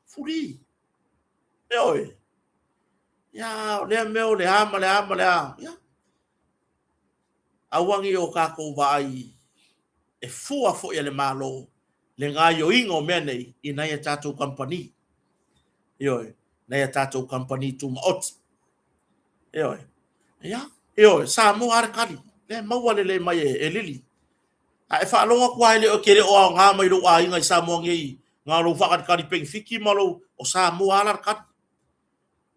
free. Ioe. Ia, o lea mea o le a ma le a ma le a. Ia, aua ne i o tatou vaai e fua foi e le Malo le gaoioiga o mea nei i nai a tatou kamupani. Ioe, nai a tatou kamupani tumaoti. Ioe. Ia, ioe, Samoa lava le tali. Lea e maua lelei mai e Lili. A e faalogo atu lava e le o, te le o aoga mai lou aiga i Samoa nei, na o lou faatalitali penefiti ma lou, o Samoa lava la le tali.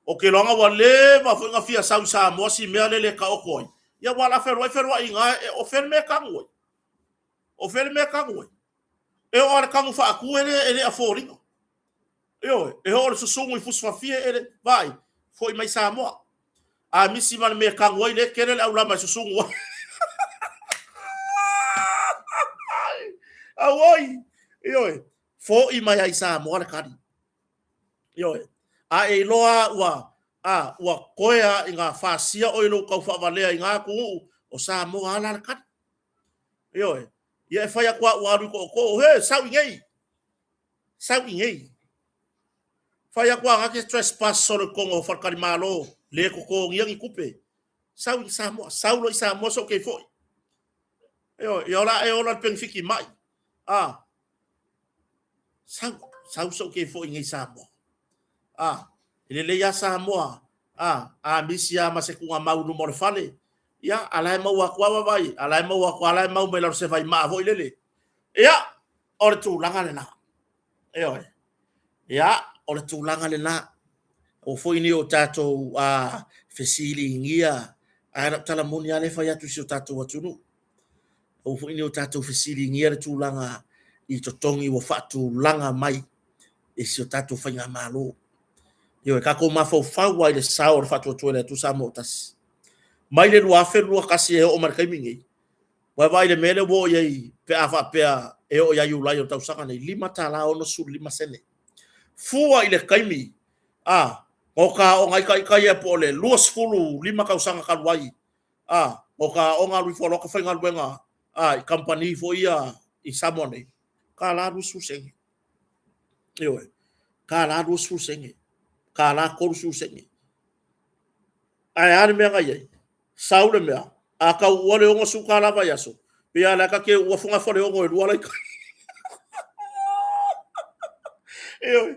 Ou te iloaina ua leva foi na fia sau i Samoa si mea lele e taoto ai. Ia aua o le a fealuai fealuai i ina, o fea le mea e tanu ai? O fea le mea e tanu ai? E oo lava i le tanu faatu e le, e le afford ina. Ioe, e oo i le susugu i fusufafie e le, vaai, foi mai Samoa. A misi ma le mea e tanu ai, lea e tele le aulama e susugu ai. Auoi, ioe, foi mai ai Samoa le tali. Ioe. A e iloa ua, a, ua toe a ina fasia oe i lou taufaavalea i na atunuu, o Samoa lava la le tali. Ioe. Ia e fai atu lava ua alu i tootoo, he, sau i nei, sau i nei. Fai atu lava na te trespass solo i totonu o faletalimalo, le totogia ni tupe. Sau i Samoa, sau loa i Samoa soo kei foi. Ioe, ia o le a e ola i le penefiti mai. A, Sau, sau sou ke foi nei Samoa. A, e lelei lava Samoa, a, a misi lava ma se tuugamau i luma o le fale, ia, a la e maua atu lava vai, a la e maua atu, a la e mau mai lalo se vaimaa foi lele. Ia, o le tulaga lena. Ioe. Ia, o le tulaga lena. Aua foi ne i o tatou fesiligia, ae o lau tala moni lava lea e fai atu i si o tatou atunuu. Aua foi ne i o tatou fesiligia le tulaga i totogi ua faatulaga mai e si o tatou faigamalo. Ioe, tatou mafaufau lava i le sao o le Faatuatua i le Atua Samoa ua Tasi. Mai le 2021 e oo mai le taimi lenei, ua e vaai i le mea lea ua oo i ai pe a faapea e oo ia Iulai o le tausaga nei, $5.65. Fua i le taimi a na o ta aoga ai ita ia po o le 25 tausaga talu ai, a, o ta aoga alu ifo loa ta faigaluega a, i kamupani foi ia i Samoa nei, tala 20 sene. Ioe, tala 20 sene, tala 30 sene. Ae a le mea na i ai? Sau le mea, a tau uua le 60 tala vaiaso, pei lava o le a ta te uua fogafaleono e lua la i tai. Ioe.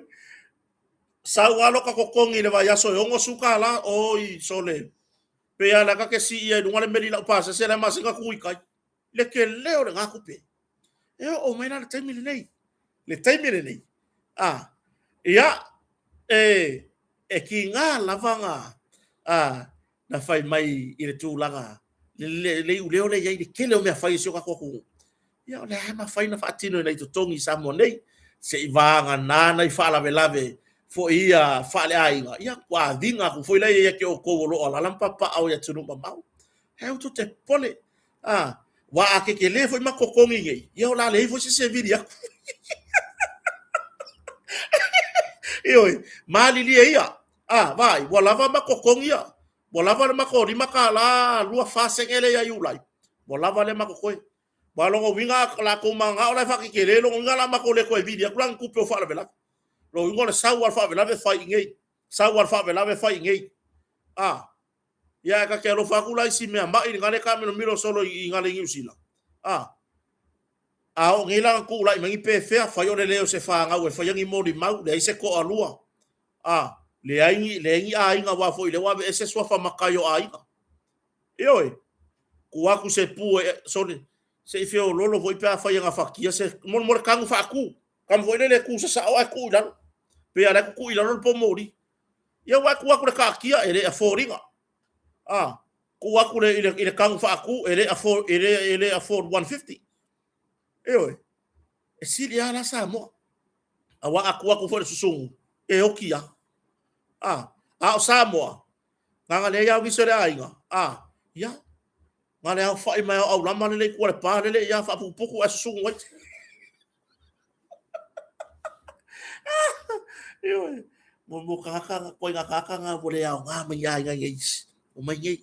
Sau lava lota totogi i le vaiaso e 60 tala, oi sole, pei lava o le a ta te siia i luga le meli laupasese la e masina tu i tai. Le tele o lena tupe. E oo mai la le taimi lenei. Le taimi lenei, a, ia, e tiga lava na, a, na fai mai i le tulaga, le iuleo lea e i ai le tele o mea fai a si o tatou atunuu. Ia o lea e mafai ona faatino i nai totogi i Samoa nei, seiavagana nai faalavelave foi ia faaleaiga, ia ua aviga atu foi lea ia te outou o lo o alaala ma papaaao i atunuu mamao. Ae aua tou te popole, aua a tetele foi matou totogi nei, ia o le a leai foi se isi e vili atu. Ioe, malilie ia, vaai, ua lava matou totogi ia, ua lava le matou $5 24 sene lea ia Iulai, ua lava lea ma totoe. Aua o lona uiga o latou mananao la e faatetele, lona uiga o le a matou le toe vili atu la ni tupe o faalavelave. O lona uiga o le sau lava o le faalavelave fai i inei, sau lava o le faalavelave fai i inei. A, ia ae ta te alofa atu la i si mea mai lena e taamilomilo solo i Niu Sila. A, a oo nei la ina tulai mai ni pefea, fai o le leai o se fanau e faia ni molimau, leai se toalua. A, leai ni, leai ni aiga, aua foi o lea ua aveese suafa matai o aiga. Ioe, tuu atu se pu e, sole, se i feololo foi pe afai e gafatia se, mo le tanu faatu, tanu foi lele e tu sasao ae tuu i lalo. Pei lava o la e tutuu i lalo le poumoli. Ia ua e tuu atu i le taatia, e le afford ina. A, tuu atu i le tanu faatu, e le afford, e le afford 150. Ioe, e sili lava la Samoa. Aua a tuu atu foi i le susunu, e oti lava. A, a o Samoa, na ona leai lava o nisi o le aiga, a, ia, na o le aofai mai lava o aulama lele i tua i le pa lele ia faaputuputu ae susunu ai. Ioe, mo tagata, ituaiga tagata na ua le aoga mai aiga i isi. Omai nei,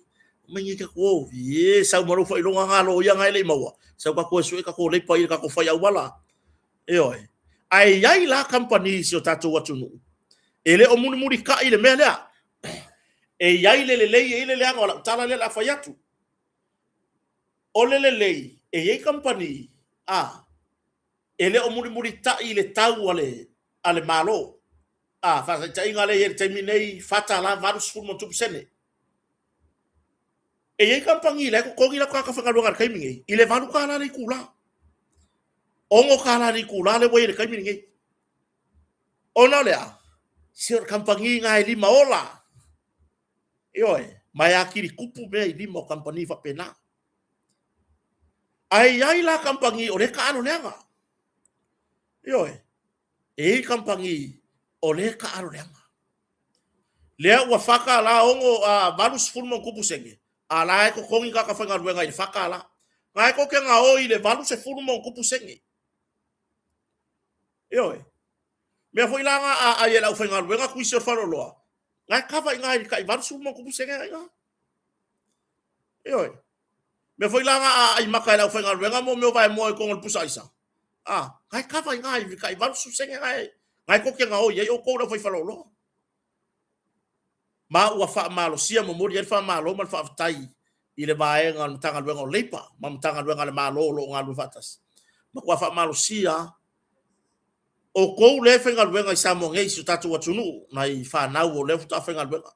omai nei tatou o. Ie, sau ma lou faailoga na loia na e le i maua. Sau tatou e sue tatou leipa i le tatou fai auala. Ioe. Ae i ai la kamupani i si o tatou atunuu, e le o mulimulitai i le mea lea. E i ai le lelei, e i ai le leaga o lau tala lea o le a fai atu. O le lelei, e i ai kamupani, a, e le o mulimulitai i le tau a le, a le Malo. A, faataitaiga lea e i ai i le taimi nei, $4.80 ma sene. E i ai kamupani la e totogi latou tagata faigaluega i le taimi nei i le $8 le itula. $6 le itula lea ua i ai i le taimi lenei. Ona o le a? Se o le kamupani lena e lima ola. Ioe, ma e atili tupu mea i lima o kamupani faapena. Ae i ai la kamupani o lea e taalo leaga. Ioe, e i ai kamupani o lea e taalo leaga. Lea ua $4 6 80 ma ona tupu sene, a la e totogi tagata faigaluega i le $4. Na e tou te gaoi i le 80 ma ona tupu sene. Ioe. Mea foi la na a ai e le aufaigaluega tuisi o le faleoloa, na e kava i ina i le tai 80 ma ona tupu sene na i ina. Ioe. Mea foi la na a ai maka e le aufaigaluega mo mea o vaemoa i totonu o le pusa aisa, a, na e kava i ina i le tai 80 sene na e, na e tou te gaoi ai outou le aufaifaleoloa. Ma ua faamalosia momoli ai le faamalo ma le faafetai i le vaega o le Matagaluega o Leipa ma Matagaluega a le Malo o lo o galulue faatasi. Matua faamalosia outou lea e faigaluega i Samoa nei, si o tatou atunuu, nai fanau o lea faatoa faigaluega.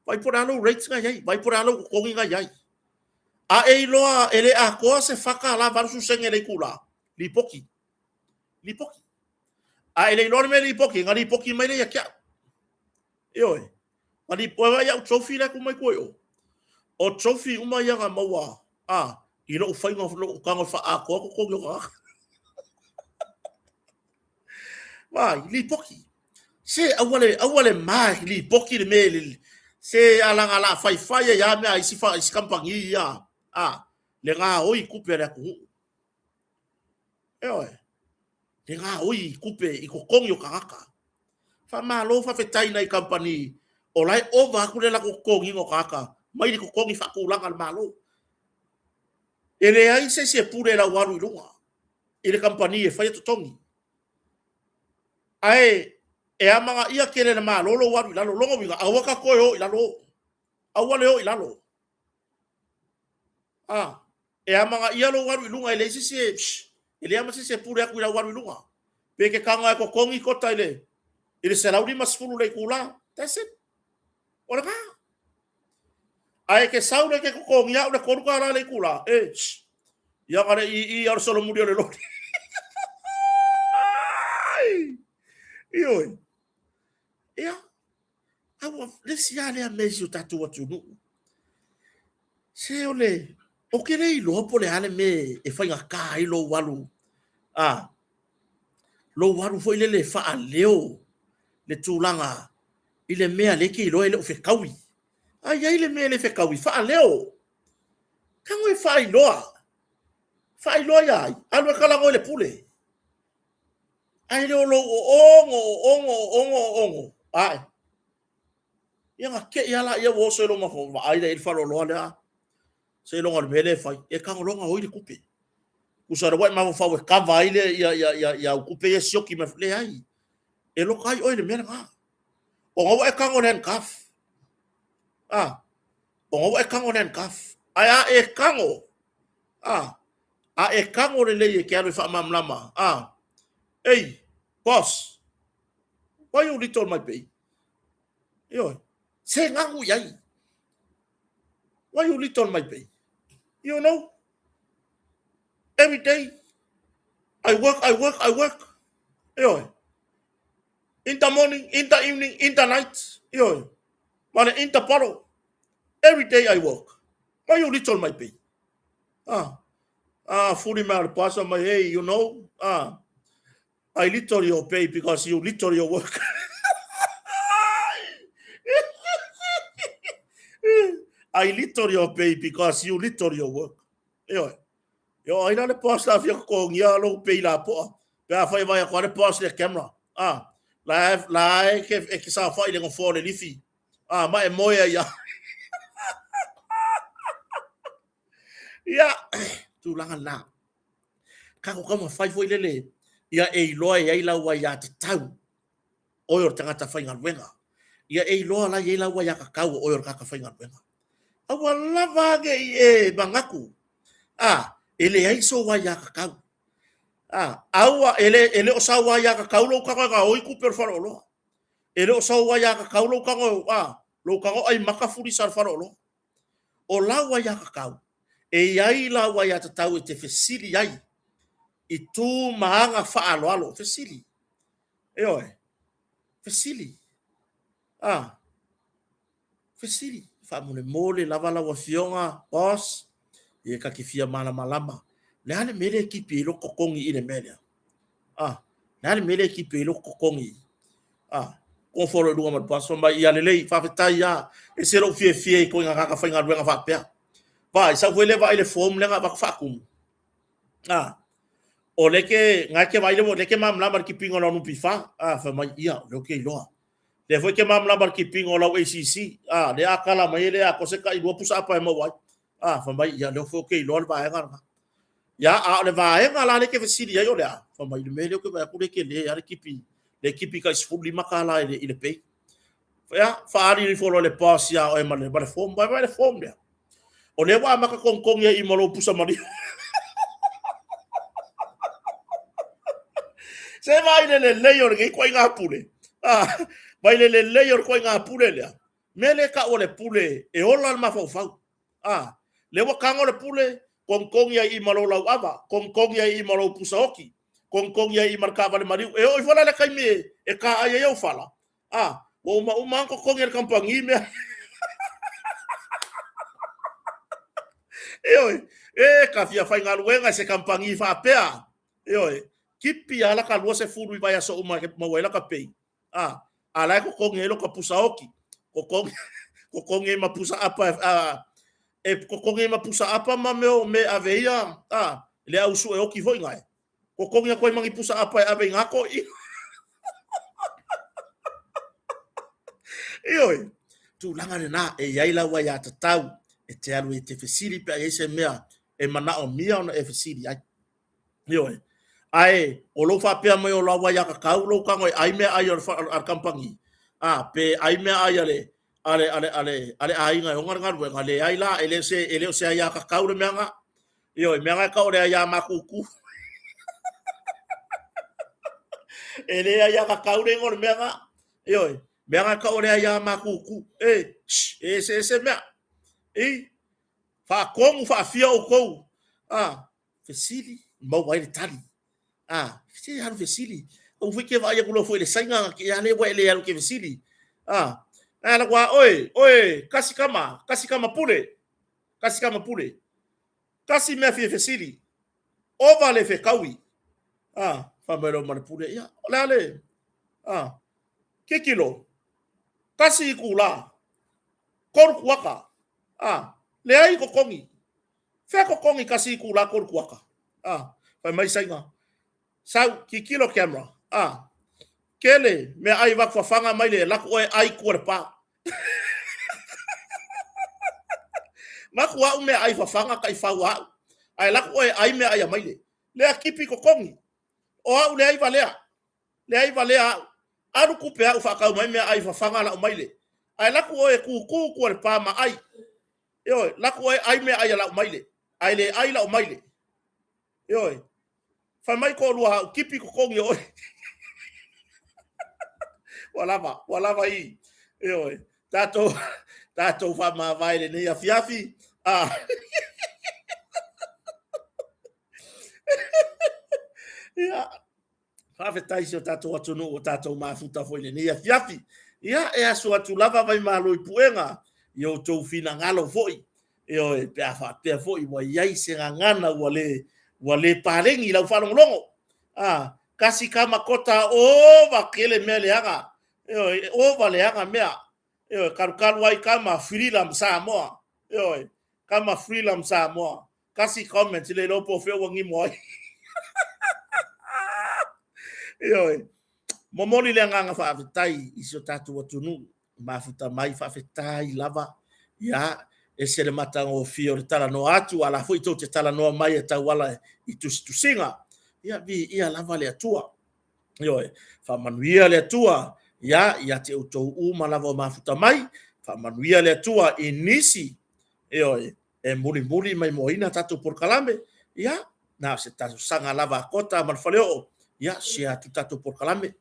Vaai po o le a lou rate na i ai, vaai po o le a lou totogi na i ai. A e iloa e le atoa se $4.80 sene le itula, lipoti. Lipoti. A e le iloa le mea lipoti, na lipoti mai lea ia te au. Ioe. Na lipoti mai au trophy lea e tuu mai tua i o. O trophy uma ia na maua a, i lou faiga, lou tago e faaatoa totogi o tagata. Vaai, lipoti. Se aua le, aua le ma lipoti le mea le, se alaga la faifai ai lava mea a isi, fa, isi kamupani ia, a, le gaoi i tupe a le atunuu. Ioe, le gaoi i tupe i totogi o tagata. Faamalo faafetai i nai kamupani o la e ova atu le latou totogiina o tagata mai le totogi faatulaga a le Malo. E leai se isi e pule i lau alu i luga i le kamupani e faia totogi. Ae e amanaia tele e le Malo lou alu i lalo. Lona uiga, aua ta toe o i lalo. Aua le o i lalo. A, e amanaia lou alu i luga, e leai se isi e, e leai ma se isi e pule atu i lau alu i luga. Pe ke tago e totogi kota i le i le 150 le itula. That's it. O lena. Ae ke sau le ke totogi au le $3 le itula, e, shh, ia ka le i i au le solomuli o le loli. Ioe. Ia, aua, le isi lava lea mea i si o tatou atunuu. Se o le... Ou te le iloa po o le a le mea e faigata ai lou alu, a, lou alu foi lele e faaleo le tulaga i le mea lea e te iloa e le o fetaui. A i ai le mea e le fetaui, faaleo. Tago e faailoa. Faailoa ia ai? Alu e talanoa i le Pule. Ae le o lou oogo, oogo, oogo, oogo, ae. Ia na te i lava lea ua oso i lou mafaufau, vaai la i ai le faleoloa lea, seiloga o le mea lea e fai, e tago loa gaoi le tupe. Tusa o lea ua e mafaufau e kava ai le, ia, ia, ia, ia au tupe ia e sioki mai, leai. E loka ai oe i le mea lena. Ona ua e tago i le handcuff. Ah, ona ua e tago i le handcuff. Ae a e tago, ah, a e tago lelei e te alu e faamalamalama, ah, ei, boss, why you little my pay? Ioe, se gagu i ai. Why you little my pay? You know, every day, I work, I work, I work. Ioe, in the morning, in the evening, in the night. Ioe, ma le in the bottle. Every day I work. Why you little my pay? Ah, ah, fuli mai o le pasa mai, hey, you know, ah, I little your pay because you little your work. I little your pay because you little your work. Ioe. Io ai la le boss la fia totogia lou pay lapoa. Pe afai e vaai atu lava le boss i le camera. Ah, la la e ke e ke saofai i le nofoa o le lifi. Ah, ma e moe ai lava. Ia, tulaga lena. Tatou taumafai foi lele ia e iloa e ai lau aiatatau oe o le tagata faigaluega. Ia e iloa la i ai lau aiatatau o oe o le tagata faigaluega. Aua lava ne i e manatu, a, e leai sou aiatatau. A, aua, e le, e le o sau aiatatau lou tago e gaoi tupe o le faleoloa. E le o sau aiatatau lou tago, a, lou tago ai maka fulisa o le faleoloa. O lau aiatatau, e i ai lau aiatatau e te fesili ai i tu ma aga faaaloalo. Fesili. Ioe. Fesili. A. Fesili. Faamolemole lava lau Afioga, boss, ia ta te fia malamalama. O le a le mea lea e tipi ai lou totogi i le mea lea? A. O le a le mea lea e tipi ai lou totogi? A. Nofo loa i luga ma le boss, fai mai, ia lelei, faafetai lava. E ese lou fiafia i ituaiga tagata faigaluega faapea. Vaai, sau foi lea vaai le form lea na avatu faatumu. A, o lea ke, na ke vaai lea, lea ke malamalama i le keeping o lau NPF. A, fai mai, ia, o lea ou te iloa. Lea foi ke malamalama i le keeping o lau ACC. A, lea a tala mai e le atoa se tailua pusa apa e maua ai. A, fai mai, ia, lea foi ou te iloa le vaega lena. Ia, a o le vaega la lea e te fesili ai o le a? Fai mai, le mea lea ou te vaai atu lea e tele lava le tipi, le tipi tai $15 i le, i le pay. Ia, faaali ifo loa le boss ia oe ma le, ma le form. Vaai, vaai le form lea. O lea ua amata togitogi ai i ma lou pusa maliu. Se vaai le lelei o lenei ituaiga pule. Ah, vai le lelei o le ituaiga pule lea. Mea lea e tau o le pule e ola le mafaufau. A, lea ua tago le pule, togitogi ai i ma lou lauava, togitogi ai i ma lou pusa oti, togitogi ai i ma le taavale maliu. E oo ifo la i le taimi e taai ai ou fala, a, ua uma uma lava ona totogi e le kamupani mea. Ioe, e ka fia faigaluega i se kamupani faapea. Ioe, tipi lava laka 20 i vaiaso uma e maua ai laka pay. A, a la e totogi ai loka pusa oti, totogi, totogi ai ma pusa apa, a, e totogi ai ma pusa apa ma mea o mea e ave ai ia, a, le au sue oti foi na e. Totogi atu ai ma ni pusa apa e ave i ngā toeaina. Ioe, tulaga lena, e i ai lau aiatatau e te alu e te fesili pe a i ai se mea e manaomia ona e fesili ai. Ioe. Ae o lou faapea mai o lau aiatatau lou tago e ai meaai a le kamupani, a, pe ai meaai a le, a le, a le, a le, a le aiga e ona le galuega, leai la, e le o se, e le o se aiatatau le mea na. Ioe, mea na e tau o le aiā matutu. E le aiatatau le igoa o le mea na. Ioe, mea na e tau o le aiā matutu. E, shh, e eseese mea. I, faatonu faafia outou. A, fesili, maua ai le tali. A, se alu fesili. Aua foi ke vaai atu loa foi i le Saina na ke ale ua e le alu ke fesili. A, ae ala kua oe, oe, kasi kama, kasi kama pule. Kasi kama pule. Tasi mea fia fesili, ova le fetaui. A, fai mai loa ma le pule, ia, o le a le, a, kikilo, tasi itula, tolu kuata, a, leai totogi. Fea totogi tasi itula tolu kuata? A, fai mai Saina, sau, kikilo camera, a, kele meaai avatu fafaga mai le laku oe ai tua le pa. Matu au meaai fafaga taifau a au, ae laku oe ai meaai a maile. Lea kipi totogi. O au leai valea. Leai valea au. Alu tupe au faatau mai meaai fafaga lau maile. Ae laku oe tutu tua le pa ma ai. Ioe, laku oe ai meaai a lau maile. Ae le ai lau maile. Ioe. Fai mai toalua au, kipi totogi o oe. Ua lava, ua lava i. Ioe. Tatou, tatou faamavae lenei afiafi. Ah. Ia, faafetai si o tatou atunuu ua tatou mafuta foi lenei afiafi. Ia, e aso atu lava Vaimalo i Puega i outou finagalo foi. Ioe, pe a faapea foi ua i ai se gagana ua le, ua le paleni i lau faalogologo. A, kasi kama kota ova kele mea leaga. Ioe, ova leaga mea. Ioe, kalukalu ai kama Freedom Samoa. Ioe, kama Freedom Samoa. Kasi comment le iloa po o fea ua gimo ai. Ioe, momoli le agaga faafetai i si o tatou atunuu mafuta mai, faafetai lava. Ia, ese le matagofie o le talanoa atu, a la foi tou te talanoa mai e tauala i tusitusiga. Ia, viia lava le Atua. Ioe, faamanuia le Atua, ia, ia te outou uma lava o mafuta mai, faamanuia le Atua i nisi, ioe, e mulimuli mai moaina tatou polokalame, ia, na o se talosaga lava a Kota ma le Faleoo, ia, share atu tatou polokalame.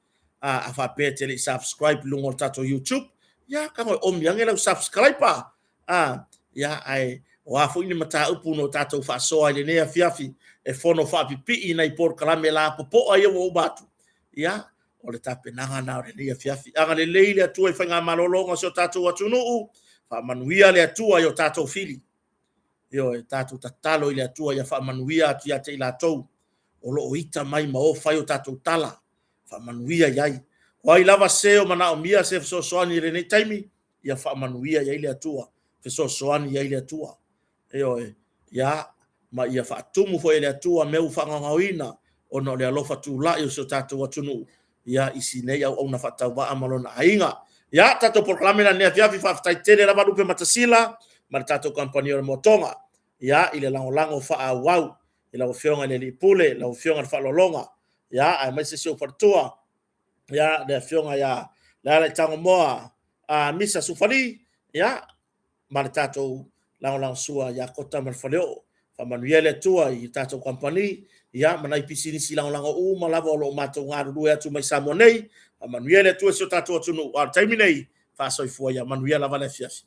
A, a faapea e te le i subscribe i luga o le tatou YouTube, ia, tago e omi ane lau subscribe a. A, ia, ae o a foi ni mataupu no tatou faasoa i lenei afiafi e fono faapipii nai polokalame lapopoa ia ua uma atu, ia, o le tapenaga na o lenei afiafi. Agalelei le Atua i faigamalologa o si o tatou atunuu, faamanuia le Atua i o tatou fili. Ioe, tatou tatalo i le Atua ia faamanuia atu ia te i latou o lo o ita mai ma o fai o tatou tala, faamanuia i ai. O ai lava se o manaomia se fesoasoani i lenei taimi, ia faamanuia i ai le Atua, fesoasoani i ai le Atua. Ioe, ia, ma ia faatumu foi e le Atua mea ua faagaogaoina ona o le alofa tulai o si o tatou atunuu, ia, i si nei auauna faatauvaa ma lona aiga. Ia, tatou polokalame la lenei afiafi, faafetai tele lava Lupe Matasila ma le tatou kamupani o le Moatoga, ia, i le lagolago faaauau i lau Afioga i le Alii Pule, lau Afioga i le Faaaloaloga, ia, aemaise si ou faletua, ia, le Afioga ia Lealaitangomoa a Misa Sufali, ia, ma le tatou lagolagosua ia Kota ma le Faleoo. Faamanuia le Atua i le tatou kamupani, ia, ma nai pisinisi lagolago uma lava o lo o matou galulue atu mai Samoa nei. Faamanuia le Atua i si o tatou atunuu. A o le taimi nei, faasoifua ia manuia lava le afiafi.